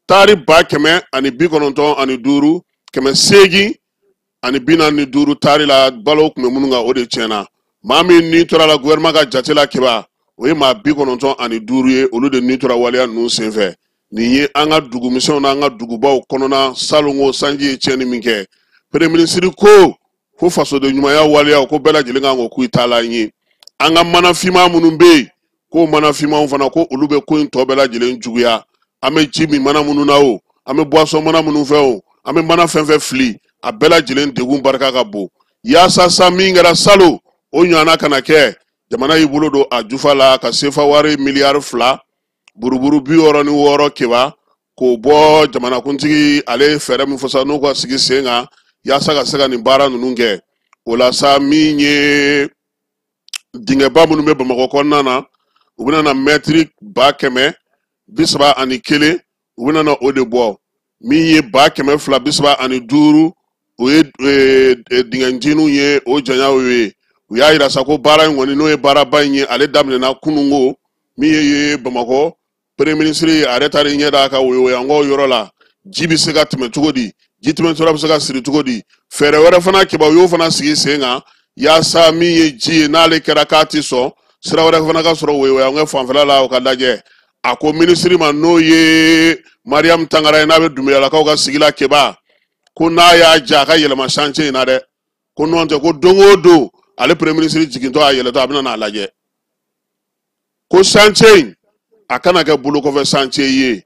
taari 195,845 taari la, balo tun bɛ minnu kan, o de tiɲɛna. Maa min ni tora la gouvernement ka jate la keba, o ye maa 95 ye, olu de ni tora waleya ninnu senfɛ. Nin ye an ka dugumisɛnw n'an ka dugubaw kɔnɔna salongo sanji ye tiɲɛni min kɛ. Premier ministre ko ko fasoden ɲumanya waleyaw ko bɛɛ lajɛlen kan k'o k'u taalan ye. An ka mana finman minnu bɛ yen, k'o mana finmanw fana ko olu bɛ ko in tɔ bɛɛ lajɛlen juguya. An bɛ ji min mana minnu na o, an bɛ boisson mana minnu fɛ o, an bɛ mana fɛn fɛn fili, a bɛɛ lajɛlen degun barika ka bon. Yaasa sa min kɛra salon, o ɲɔgɔnna kana kɛ, jamana y'i bolo don a jufa la ka sefa wari miliyari 2 buruburu 66 keba k'o bɔ jamanakuntigi ale ye fɛɛrɛ min fɔ sa n'o ka sigi sen kan yaasa ka se ka nin baara ninnu kɛ. O la sa, min ye dingɛba minnu bɛ Bamakɔ kɔnɔna na, u bɛna na mɛtiri 131,000, u bɛna na o de bɔ. Min ye 235,000, o ye dingɛ ye, o janyaw ye. U y'a yira sa ko baara in kɔni, n'o ye baaraba in ye, ale daminɛna kununko. Min ye Bamakɔ premier ministre a yɛrɛ taara i ɲɛ da a ka woyowoyankɔ yɔrɔ la, ji bɛ se ka tɛmɛ cogo di, ji tɛmɛsira bɛ se ka siri cogo di. Fɛɛrɛ wɛrɛ fana keba, u y'o fana sigi sen kan yaasa min ye ji ye, n'ale kɛra k'a ti sɔn, sira wɛrɛ fana ka sɔrɔ woyowoyankɛ fanfɛla la, o ka lajɛ. A ko minisiri ma, n'o ye Mariam Tangara ye, n'a bɛ Dunbiyalakaw ka sigi la keba, ko n'a y'a ja a ka yɛlɛma chantier in na dɛ, ko n'o tɛ ko don o don ale premier ministre jigintɔ a yɛlɛtɔ a bɛna n'a lajɛ, ko chantier in a kana kɛ bolokɔfɛ chantier ye,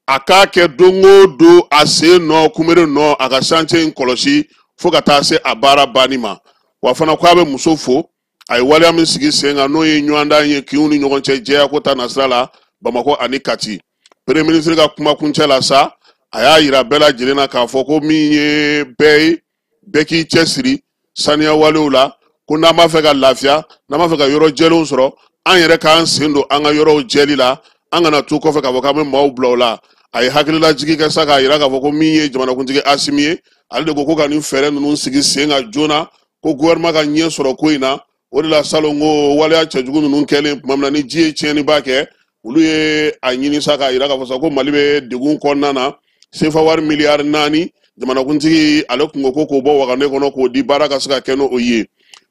a k'a kɛ don o don a sen nɔ kunbere nɔ, a ka chantier in kɔlɔsi fo ka taa se a baara banni ma. Wa fana ko a bɛ muso fo, a ye waleya min sigi sen kan, n'o ye ɲɔgɔndan ye kinw ni ɲɔgɔn cɛ jɛya ko ta nasira la Bamakɔ ani Kati. Premier ministre ka kumakuncɛ la sa, a y'a yira bɛɛ lajɛlen na k'a fɔ ko min ye bɛɛ ye, bɛɛ k'i cɛsiri saniya walew la, ko n'an b'a fɛ ka lafiya, n'an b'a fɛ ka yɔrɔ jɛlenw sɔrɔ, an yɛrɛ k'an sen don an ka yɔrɔw jɛli la, an kana to kɔfɛ k'a fɔ k'an bɛ maaw bila o la. A ye hakililajigi kɛ sa k'a yira k'a fɔ ko min ye jamanakuntigi Asimi ye, ale de ko ko ka nin fɛɛrɛ ninnu sigi sen kan joona, ko gouvernement ka ɲɛ sɔrɔ ko in na. O de la salon ko waleya cɛjugu ninnu kɛlen tuma min na ni ji ye tiɲɛniba kɛ, olu ye a ɲini sa k'a yira k'a fɔ sa ko Mali bɛ degun kɔnɔna na, sefa wari miliyari 4, jamanakuntigi ale kun ko k'o bɔ wagane kɔnɔ k'o di baara ka se ka kɛ n'o ye.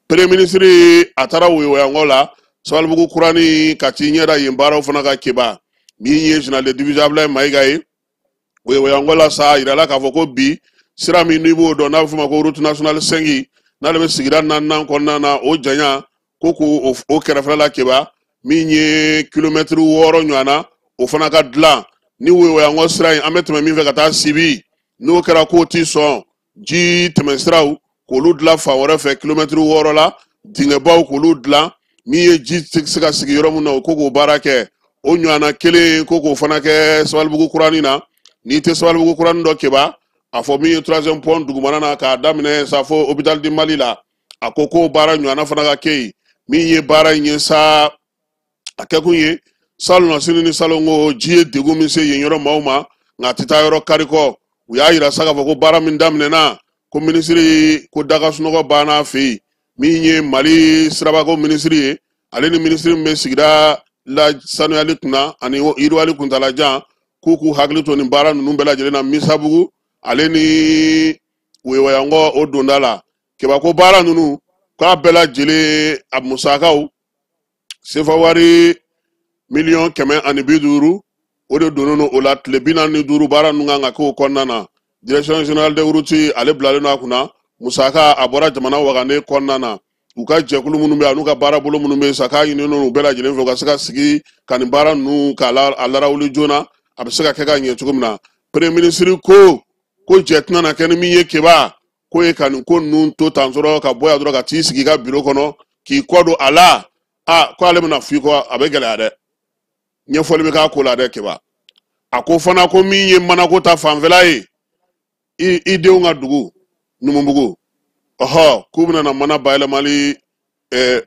Premier ministre a taara woyowoyankɔ la Sabalibugu kurani ka t'i ɲɛ da yen baaraw fana ka keba. Min ye général de division Abdoulaye Mayiga ye, woyowoyankɔ la sa, a yirala k'a fɔ ko bi sira min n'i b'o dɔn n'a bɛ f'o ma ko route nationale 5, n'ale bɛ sigida 4nan kɔnɔna na, o janya ko k'o o kɛrɛfɛla la keba, min ye kilomɛtiri 6 ɲɔgɔn na, o fana ka dilan. Ni woyowoyankɔ sira in an bɛ tɛmɛ min fɛ ka taa Sibi, n'o kɛra k'o ti sɔn, ji tɛmɛsiraw k'olu dilan fan wɛrɛ fɛ kilomɛtiri 6 la, dingɛbaw k'olu dilan, min ye ji tɛ se ka sigi yɔrɔ min na, o ko k'o baara kɛ. O ɲɔgɔnna kelen ko k'o fana kɛ Sabalibugu kurani na. N'i tɛ Sabalibugu kurani dɔ keba, a fɔ min ye troisième pont dugumana na k'a daminɛ sa fo hôpital du Mali la, a ko k'o baara ɲɔgɔnna fana ka kɛ yen. Min ye baara in ye sa, a kɛkun ye salon sini ni salon ko ji ye degun min se yen yɔrɔ maaw ma, nka a tɛ taa yɔrɔ kari kɔ. U y'a yira sa k'a fɔ ko baara min daminɛna, ko minisiri ko daga sunɔgɔ banna a fɛ yen. Min ye Mali sirabako minisiri ye, ale ni minisiri min bɛ sigida la sanuyali kunna ani yiriwali kuntalajan, k'u k'u hakili to nin baara ninnu bɛɛ lajɛlen na Misabugu ale ni woyowoyankɔ o donda la. Keba ko baara ninnu k'a bɛɛ lajɛlen a musakaw sefa wari 150 miliyɔn, o de donnen don o la. Tile 45 baara ninnu kan ka k'o kɔnɔna na. Direction générale des routes ale bilalen don a kunna, musaka a bɔra jamana wagane kɔnɔna na. U ka jɛkulu minnu bɛ yen an'u ka baarabolo minnu bɛ yen sa, k'a ɲini u bɛɛ lajɛlen fɛ u ka se ka sigi ka nin baara ninnu k'a la a larawuli joona, a bɛ se ka kɛ ka ɲɛ cogo min na. Premier ministre ko ko jɛ tɛna na kɛ ni min ye keba, ko ye ka nin ko ninnu to tan sɔrɔ ka bɔ yan dɔrɔn ka t'i sigi i ka biro kɔnɔ k'i kɔ don a la, a ko ale bɛna f'i kɔ, a bɛ gɛlɛya dɛ, ɲɛfɔli bɛ k'a ko la dɛ keba. A ko fana ko min ye manako ta fanfɛla ye, i denw ka dugu Numubugu, ɔhɔ, k'u bɛna na mana bayɛlɛmali,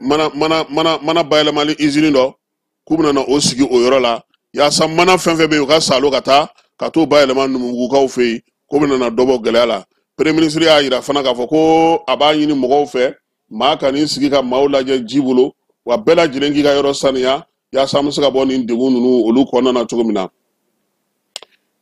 mana mana mana mana bayɛlɛmali izini dɔ, k'u bɛna na o sigi o yɔrɔ la, yaasa mana fɛn fɛn bɛ yen u ka salo ka taa ka t'o bayɛlɛma Numubugukaw fɛ yen, k'o bɛna na dɔ bɔ gɛlɛya la. Premier ministre y'a yira fana k'a fɔ ko a b'a ɲini mɔgɔw fɛ, maa ka n'i sigi ka maaw lajɛ ji bolo, wa bɛɛ lajɛlen k'i ka yɔrɔ saniya, yaasa an bɛ se ka bɔ nin degun ninnu olu kɔnɔna na cogo min na.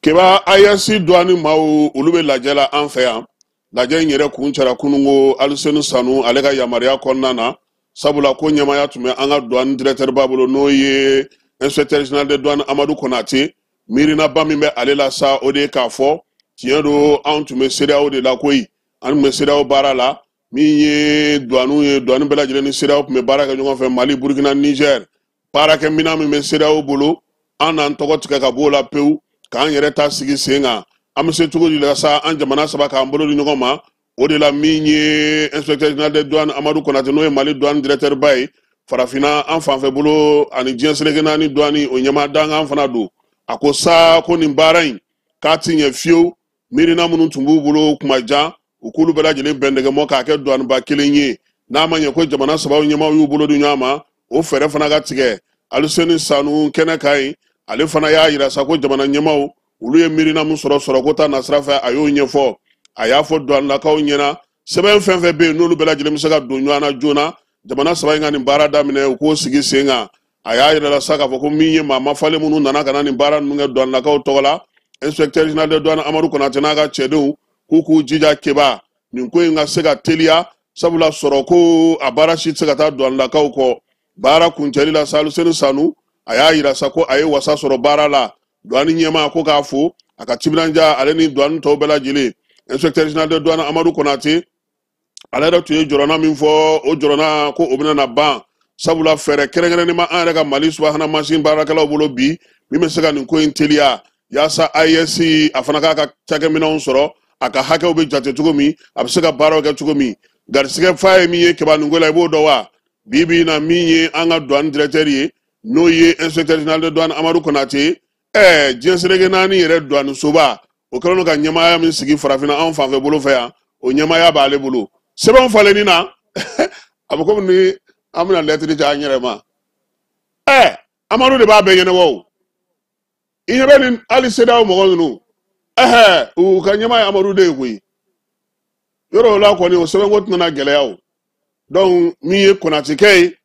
Keba, AES douane maaw olu bɛ lajɛ la an fɛ yan. Lajɛ in yɛrɛ kun cɛra kununko Aluseni Sanu ale ka yamaruya kɔnɔna na, sabula ko ɲɛmaaya tun bɛ an ka douane directeur ba bolo, n'o ye inspecteur général de douane Amadu Konate. Miirinaba min bɛ ale la sa, o de ye k'a fɔ tiɲɛ don, anw tun bɛ CEDEAO de la koyi, an tun bɛ CEDEAO baara la. Min ye douane ye, douane bɛɛ lajɛlen ni CEDEAO tun bɛ baara kɛ ɲɔgɔn fɛ, Mali, Burkina, Niger. Baarakɛminɛn min bɛ CEDEAO bolo, an n'an tɔgɔ tigɛ ka b'o la pewu, k'an yɛrɛ ta sigi sen kan. An bɛ se cogo di la sa an jamana saba k'an bolo di ɲɔgɔn ma? O de la min ye inspecteur général des douanes Amadu Konate, n'o ye Mali douane directeur ba ye, farafinna an fanfɛ bolo ani diɲɛ seleke naani douane o ɲɛmaa dankan fana don, a ko sa ko nin baara in k'a ti ɲɛ fiyewu. Miirina minnu tun b'u bolo kuma jan, u k'olu bɛɛ lajɛlen bɛndɛgɛmɔ k'a kɛ douane kelen ye. N'a ma ɲɛ ko jamana sabaw ɲɛmaaw y'u bolo di ɲɔgɔn ma, o fɛɛrɛ fana ka tigɛ. Aluseni Sanu kɛnɛ kan yen, ale fana y'a yira sa ko jamana ɲɛmaaw olu ye miirina min sɔrɔ sɔrɔko ta nasira fɛ, a y'o ɲɛfɔ. A y'a fɔ douanelakaw ɲɛna, sɛbɛn fɛn fɛn bɛ yen n'olu bɛɛ lajɛlen bɛ se ka don ɲɔgɔn na joona, jamana saba in ka nin baara daminɛ, u k'o sigi sen kan. A y'a yira la sa k'a fɔ ko min ye maa mafalen minnu nana ka na nin baara ninnu kɛ douanelakaw tɔgɔ la, inspecteur général de douane Amadu Konate n'a ka cɛdenw, k'u k'u jija Keba, nin ko in ka se ka teliya, sabula sɔrɔ ko a baara si tɛ se ka taa douanelakaw kɔ. Baara kuncɛli la sa, Aluseni Sanu a y'a yira sa ko a ye wasa sɔrɔ baara la. Douane ɲɛmaa ko k'a fo a ka timinanja, ale ni douane tɔw bɛɛ lajɛlen. Inspecteur général de douane Amadu Konate ale yɛrɛ tun ye jɔrɔna min fɔ, o jɔrɔna ko o bɛna na ban, sabula fɛɛrɛ kɛrɛnkɛrɛnnen ma an yɛrɛ ka Mali subahana mansin baarakɛlaw bolo bi min bɛ se ka nin ko in teliya, yaasa AES a fana k'a ka cakɛminɛnw sɔrɔ, a ka hakɛw bɛ jate cogo min, a bɛ se ka baaraw kɛ cogo min. Garisigɛ fa ye min ye Keba nin ko la, i b'o dɔn wa? Bi bi in na, min ye an ka douane directeur ye, n'o ye inspecteur général de douane Amadu Konate, diɲɛ seleke naani yɛrɛ douane soba o kɛlen don ka ɲɛmaaya min sigi farafinna anw fanfɛ bolo fɛ yan, o ɲɛmaaya b'ale bolo. Sɛbɛnw falenni na, a bɛ komi ni an bɛna lɛtiri ci an yɛrɛ ma. Amadu de b'a bɛɛ ɲɛnabɔ o. I ɲɛ bɛ nin hali CEDEAO mɔgɔ ninnu, u ka ɲɛmaa ye Amadu de ye koyi. Yɔrɔ o la kɔni, o sɛbɛnko tɛna gɛlɛya o. Donc min ye Konatikɛ ye,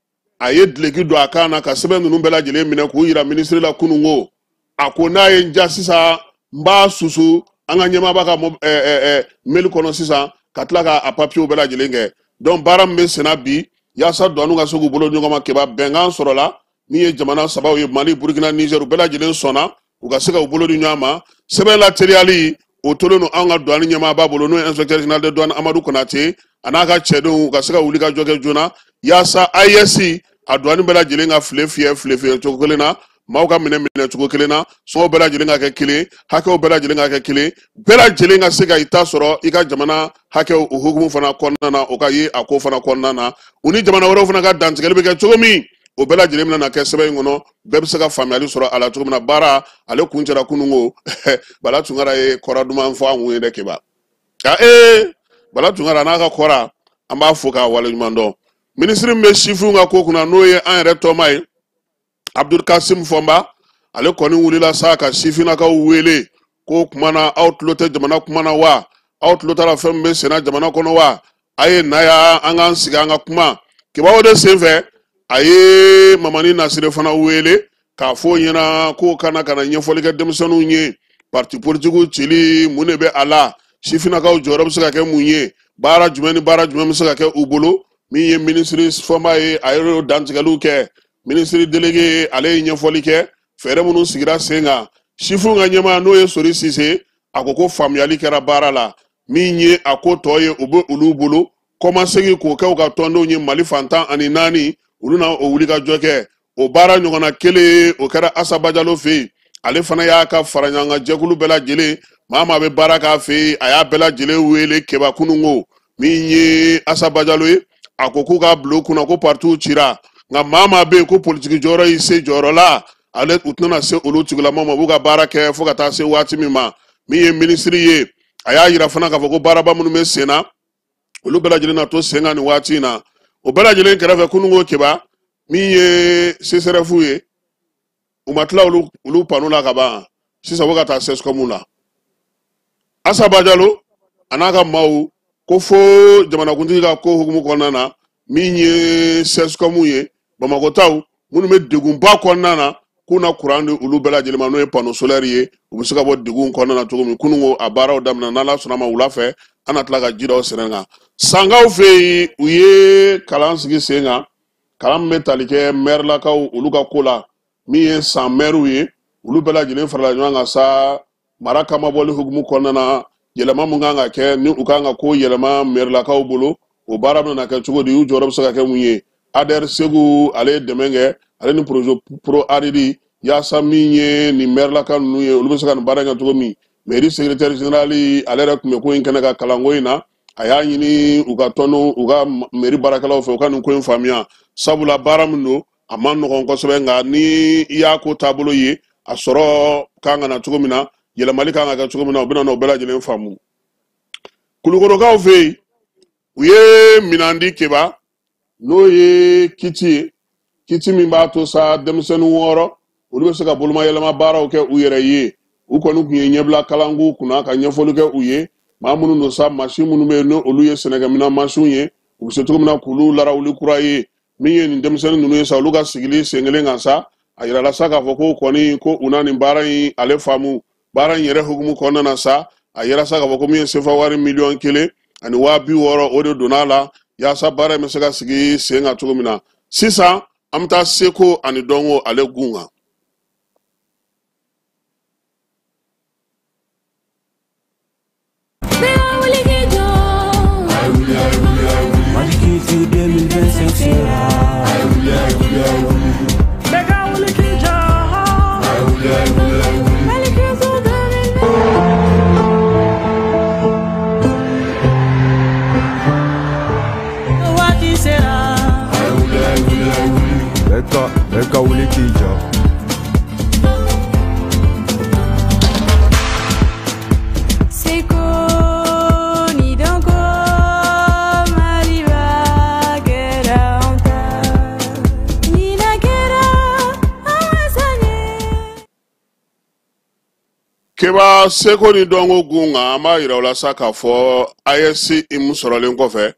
a ye duloki don a kan na ka sɛbɛn ninnu bɛɛ lajɛlen minɛ k'u yira minisiri la kununko. A ko n'a ye n ja sisan, n b'a susu an ka ɲɛmaaba ka meli kɔnɔ sisan, ka tila k'a papiyew bɛɛ lajɛlen kɛ. Donc baara min bɛ senna bi, yaasa douane ka se k'u bolo ɲɔgɔn ma Keba, bɛnkan sɔrɔla. Min ye jamana sabaw ye, Mali, Burkina, Niger, u bɛɛ lajɛlen sɔnna u ka se ka u bolo di ɲɔgɔn ma. Sɛbɛn lateliyali o tolen don an ka douane ɲɛmaaba bolo, n'o ye inspecteur général de douane Amadu Konate, a n'a ka cɛdenw, u ka se ka wuli ka jɔ kɛ joona, yaasa AES a douane bɛɛ lajɛlen ka file fiyɛ file fiyɛ cogo kelen na, maaw ka minɛ minɛ cogo kelen na, sɔngɔw bɛɛ lajɛlen ka kɛ kelen, hakɛw bɛɛ lajɛlen ka kɛ kelen, bɛɛ lajɛlen ka se ka i ta sɔrɔ i ka jamana hakɛw o hukumu fana kɔnɔna na, o ka ye a ko fana kɔnɔna na. U ni jamana wɛrɛw fana ka dantigɛli bɛ kɛ cogo min, o bɛɛ lajɛlen bɛna na kɛ sɛbɛn in kɔnɔ, bɛɛ bɛ se ka faamuyali sɔrɔ a la cogo min na. Baara ale kun cɛra kununko. Bala Tunkara ye kɔra duman fɔ an kun ye dɛ Keba. Bala Tunkara n'a ka kɔra, an b'a fo k'a waleɲuman dɔn. Minisiri min bɛ sifinw ka ko kunna, n'o ye an yɛrɛ tɔma ye, Abdul Kasim Fɔnba, ale kɔni wulila sa ka sifinnakaw wele ko kuma na, aw tulo tɛ jamana kuma na wa? Aw tulo t'a la fɛn min bɛ senna jamana kɔnɔ wa? A ye na yan, an k'an sigi an ka kuma. Keba, o de senfɛ a ye Mamani Nasire fana wele k'a fɔ o ɲɛna k'o kana ka na ɲɛfɔli kɛ denmisɛnninw ye, parti politikiw cili mun de bɛ a la, sifinnakaw jɔyɔrɔ bɛ se ka kɛ mun ye, baara jumɛn ni baara jumɛn bɛ se ka kɛ u bolo. Min ye minisiri Fɔnba ye, a y'o dantigɛliw kɛ. Minisiri délégué ale ye ɲɛfɔli kɛ fɛɛrɛ minnu sigira sen kan. Sifinw ka ɲɛmaa, n'o ye Sori Sise, a ko ko faamuyali kɛra baara la. Min ye a ko tɔ ye, o bɛ olu bolo kɔmasegin k'o kɛ u ka tɔndenw ye Mali fan 14, olu na o wulikajɔ kɛ. O baara ɲɔgɔnna kelen o kɛra Asa Bajalo fɛ yen. Ale fana y'a ka faraɲɔgɔnkan jɛkulu bɛɛ lajɛlen, maa maa bɛ baara k'a fɛ yen, a y'a bɛɛ lajɛlen wele Keba kununko. Min ye Asa Bajalo ye, a ko k'u k'a bila u kunna ko partiw cira, nka maa maa bɛ yen ko politiki jɔyɔrɔ y'i se jɔyɔrɔ la, Ale u tɛna se olu tigilamaw ma, u b'u ka baara kɛ fo ka taa se waati min ma. Min ye minisiri ye, a y'a yira fana k'a fɔ ko baaraba minnu bɛ sen na, olu bɛɛ lajɛlen na to sen kan nin waati in na. O bɛɛ lajɛlen kɛrɛfɛ, kununko Keba, min ye CSRF ye, u ma tila olu panu la ka ban, sisan u bɛ ka taa CSCOM la. Asa Bajalo a n'a ka maaw ko fo jamanakuntigi ka ko hukumu kɔnɔna na, min ye CSCOM ye, Bamakɔ taw minnu bɛ degunba kɔnɔna na, k'u na kuran di olu bɛɛ lajɛlen ma, n'o ye panneau solaire ye, u bɛ se ka bɔ degun kɔnɔna na cogo min. Kununko a baaraw daminɛ, n'Ala sɔnna ma, wula fɛ an na tila ka ji dɔw sɛnɛ kan. Sankaw fɛ yen, u ye kalan sigi sen kan, kalan min bɛ tali kɛ mɛrilakaw olu ka ko la. Min ye san mɛriw ye, olu bɛɛ lajɛlen farala ɲɔgɔn kan sa mara kamabɔli hukumu kɔnɔna na, yɛlɛma mun kan ka kɛ ni u kan ka ko yɛlɛma mɛrilakaw bolo, o baara bɛna kɛ cogo di, u jɔyɔrɔ bɛ se ka kɛ mun ye. ADR Segu ale ye dɛmɛ kɛ, ale ni projet pro aridi, yaasa min ye nin mɛrilaka ninnu ye, olu bɛ se ka nin baara kɛ cogo min. Mairie secrétaire général ale yɛrɛ tun bɛ ko in kɛnɛ ka kalanko in na, a y'a ɲini u ka tɔnw, u ka mairie baarakɛlaw fɛ, u ka nin ko in faamuya, sabula baara min don, a man nɔgɔn kosɛbɛ, nka ni i y'a ko taabolo ye, a sɔrɔ kan ka na cogo min na, yɛlɛmali kan ka kɛ cogo min na, u bɛna n'o bɛɛ lajɛlen faamu. Kulukorokaw fɛ yen, u ye minan di Keba, n'o ye kiti ye, kiti min b'a to sa denmisɛnnin 6 olu bɛ se ka bolomayɛlɛma baaraw kɛ u yɛrɛ ye. U kɔni tun ye ɲɛbila kalanko kunna ka ɲɛfɔli kɛ u ye, maa minnu don sa, mansin minnu bɛ yen n'olu ye sɛnɛkɛminɛn mansinw ye, u bɛ se cogo min na k'olu larawuli kura ye. Min ye nin denmisɛnnin ninnu ye sa, olu ka sigili sen kelen kan sa, a yirala sa k'a fɔ ko kɔni ko u na nin baara in ale faamu. Baara in yɛrɛ hukumu kɔnɔna na sa, a yira sa k'a fɔ ko min ye sefa wari 1,600,000, o de donna a la, yaasa baara in bɛ se ka sigi sen kan cogo min na. Sisan an bɛ taa seko ani dɔnko ale gun kan. Mali Culture 2025 sera. Bɛɛ ka wuli k'i jɔ. Seko ni dɔnko, Maliba kɛra an ta. Ɲinan kɛra an wasa ye. Keba, seko ni dɔnko gun kan, an b'a yira o la sa k'a fɔ AES IM sɔrɔlen kɔfɛ,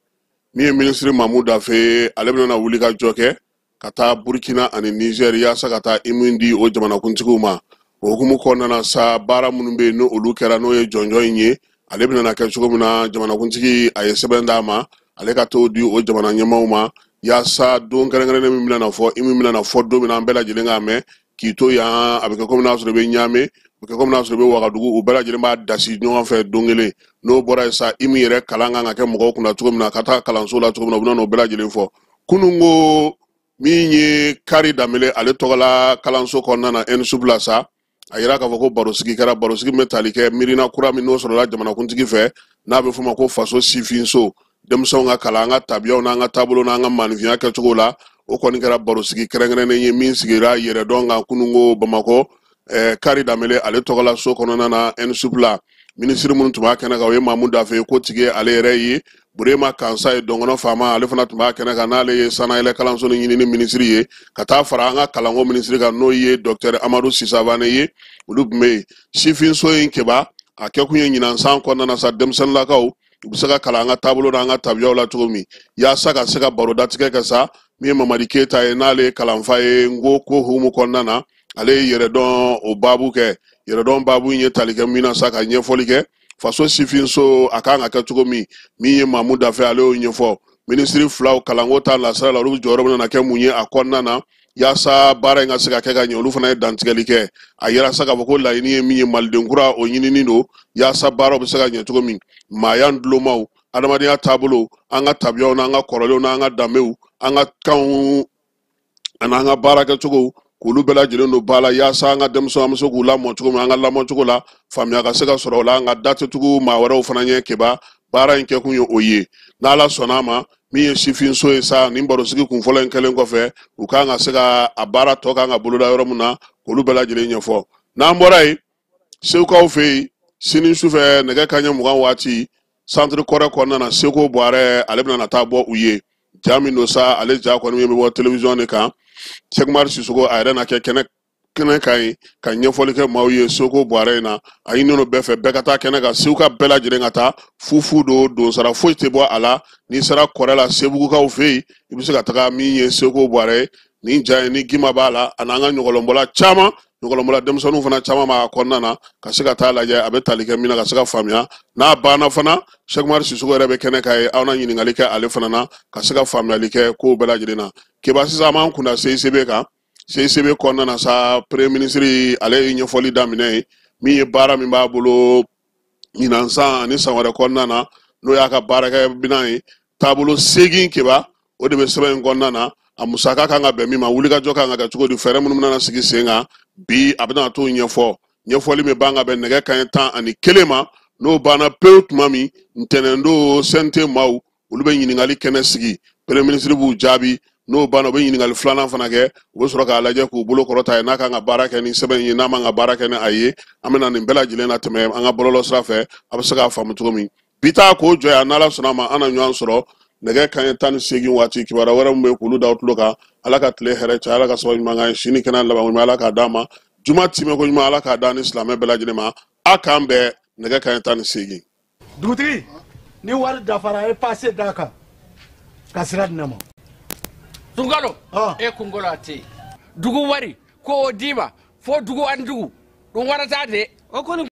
min ye minisiri Mamu Dafe, ale bɛna wuli ka jɔ kɛ ka taa Burkina ani Niger, yaasa ka taa IM di o jamanakuntigiw ma. O hukumu kɔnɔna na sa, baara minnu bɛ yen n'olu kɛra, n'o ye jɔnjɔn in ye, ale bɛna kɛ cogo min na, jamanakuntigi a ye sɛbɛn d'a ma, ale ka t'o di o jamana ɲɛmaaw ma, yaasa don kɛrɛnkɛrɛnnen min bɛna fɔ, IM bɛna fɔ don min na, an bɛɛ lajɛlen k'a mɛn. K'i to yan, a bɛ kɛ komi n'a sɔrɔ i bɛ Ɲame, a bɛ kɛ komi n'a sɔrɔ i bɛ Wagadugu, u bɛɛ lajɛlen b'a dasi ɲɔgɔn fɛ don kelen. N'o bɔra yen sa, IM yɛrɛ kalan kan ka kɛ mɔgɔw kunna cogo min na, ka taa kalanso la cogo min na, u bɛna n'o bɛɛ lajɛlen fɔ. Kununko, min ye Kari Danbele ale tɔgɔla kalanso kɔnɔna na, ENSUP la sa, a yira k'a fɔ ko barosigi kɛra, barosigi min bɛ tali kɛ miirina kura min n'o sɔrɔla jamanakuntigi fɛ, n'a bɛ f'o ma ko faso sifinso, denmisɛnw ka kalan an ka tabiyaw n'an ka taabolo n'an ka maninfinya kɛcogo la. O kɔni kɛra barosigi kɛrɛnkɛrɛnnen ye min sigira yɛrɛdɔn kan kununko Bamakɔ, Kari Danbele ale tɔgɔla so kɔnɔna na, ENSUP la. Minisiri minnu tun b'a kɛnɛ kan, o ye Mamu Dafe ye, ko tigi ye ale yɛrɛ ye, Burema Kansa ye, dɔnkɔnɔ faama, ale fana tun b'a kɛnɛ kan, n'ale ye sanayɛlɛ kalanso ni ɲinini minisiri ye, ka taa fara an ka kalanko minisiri kan, n'o ye Docteur Amadu Sisavane ye, olu tun bɛ yen. Sifinso in Keba, a kɛkun ye ɲinan san kɔnɔna na sa, denmisɛnninlakaw u bɛ se ka kalan an ka taabolo n'an ka tabiyaw la cogo min, yaasa ka se ka barodatigɛ kɛ sa. Min ye Mamadi Keyita ye, n'ale ye kalanfa ye n ko ko hukumu kɔnɔna na, ale ye yɛrɛdɔn o baabu kɛ. Yɛrɛdɔn baabu in ye tali kɛ min na sa, ka ɲɛfɔli kɛ faso sifinso a kan ka kɛ cogo min. Min ye Mamu Dafe, ale y'o ɲɛfɔ. Minisiri filaw kalanko ta lasira la, olu jɔyɔrɔ bɛna kɛ mun ye a kɔnɔna na, yaasa baara in ka se ka kɛ ka ɲɛ, olu fana ye dantigɛli kɛ. A yira sa k'a fɔ ko laɲini ye min ye, maliden kura o ɲinini don, yaasa baaraw bɛ se ka ɲɛ cogo min, maaya dulomaw, adamadenya taabolo, an ka tabiyaw n'an ka kɔrɔlenw n'an ka danbew, an ka kanw ani an ka baara kɛcogow, k'olu bɛɛ lajɛlen don ba la, yaasa an ka denmisɛnw an bɛ se k'u lamɔ cogo min, an ka lamɔcogo la faamuya ka se ka sɔrɔ o la, an ka da tɛ tugu maa wɛrɛw fana ɲɛ. Keba, baara in kɛkun ye o ye. N'Ala sɔnna a ma, Min ye sifinso ye sa, nin barosigi kunfɔlɔ in kɛlen kɔfɛ, u kan ka se ka a baara tɔ kan ka boloda yɔrɔ min na, k'olu bɛɛ lajɛlen ɲɛfɔ. N'an bɔra yen, Segukaw fɛ yen, sini sufɛ nɛgɛ kanɲɛ 20 waati, centre kɔrɛ kɔnɔna na, Seko Buwarɛ ale bɛna na taa bɔ u ye. Ja min don sa, ale ja kɔni min bɛ bɔ télévision de kan, Sɛkumari Sisoko a yɛrɛ na kɛ kɛnɛ kan yen ka ɲɛfɔli kɛ maaw ye Seko Buwarɛ in na. A ɲininen don bɛɛ fɛ, bɛɛ ka taa kɛnɛ kan, Segu ka bɛɛ lajɛlen ka taa, fufu don, donsara foyi tɛ bɔ a la. N'i sera Kɔrɛ la, Segukaw fɛ yen, i bɛ se ka taga min ye Seko Buwarɛ ye. Nin ja in ni Gima b'a la, a n'an ka ɲɔgɔlɔnbɔla caman, ɲɔgɔlɔnbɔla denmisɛnninw fana caman b'a kɔnɔna na, ka se ka taa lajɛ a bɛ tali kɛ min na, ka se ka faamuya. N'a banna fana, Sɛkumari Sisoko yɛrɛ bɛ kɛnɛ kan ye, aw na ɲininkali kɛ ale fana na, ka se ka faamuyali kɛ kow bɛɛ lajɛlen na. Keba, sisan an b'an kunda CICB kan. CICB kɔnɔna na sa, premier ministre ale ye ɲɛfɔli daminɛ ye, min ye baara min b'a bolo ɲinan san ani san wɛrɛ kɔnɔna na, n'o y'a ka baarakɛminɛn ye. Taabolo 8 Keba, o de bɛ sɛbɛn in kɔnɔna na. A musaka kan ka bɛn min ma, wulikajɔ kan ka kɛ cogo di, fɛɛrɛ minnu bɛna sigi sen kan bi, a bɛna t'o ɲɛfɔ. Ɲɛfɔli min ban ka bɛn nɛgɛ kanɲɛ 11 ma, n'o banna pewu tuma min, ntɛnɛn don CNT maaw olu bɛ ɲininkali kɛnɛ sigi, premier ministre b'u jaabi. N'o banna, u bɛ ɲininkali filanan fana kɛ, u bɛ sɔrɔ k'a lajɛ k'u bolo kɔrɔta ye n'a kan ka baara kɛ ni sɛbɛn in ye, n'a man ka baara kɛ ni a ye. An bɛna nin bɛɛ lajɛlen na tɛmɛ an ka bɔlɔlɔ sira fɛ, a bɛ se k'a faamu cogo min. Bi ta k'o jɔ yan, n'Ala sɔnna a ma, an na ɲɔgɔn sɔrɔ nɛgɛ kanɲɛ 18 waati. Kibaruya wɛrɛ min bɛ yen, k'olu da aw tulo kan. Ala ka tile hɛrɛ caya, Ala ka sababu ɲuman k'an ye, sini kɛnɛ laban ɲuman Ala k'a d'an ma, juma timɛko ɲuman Ala k'a d'an ni silamɛ bɛɛ lajɛlen ma. A k'an bɛn nɛgɛ kanɲɛ 18. Dugutigi, ni wari dafara, e passe d'a kan ka sira di ne ma. Sunkalo, e kunkolo a tɛ yen. Dugu wari ko o d'i ma fo dugu ani dugu, ɗum warata de. O kɔni.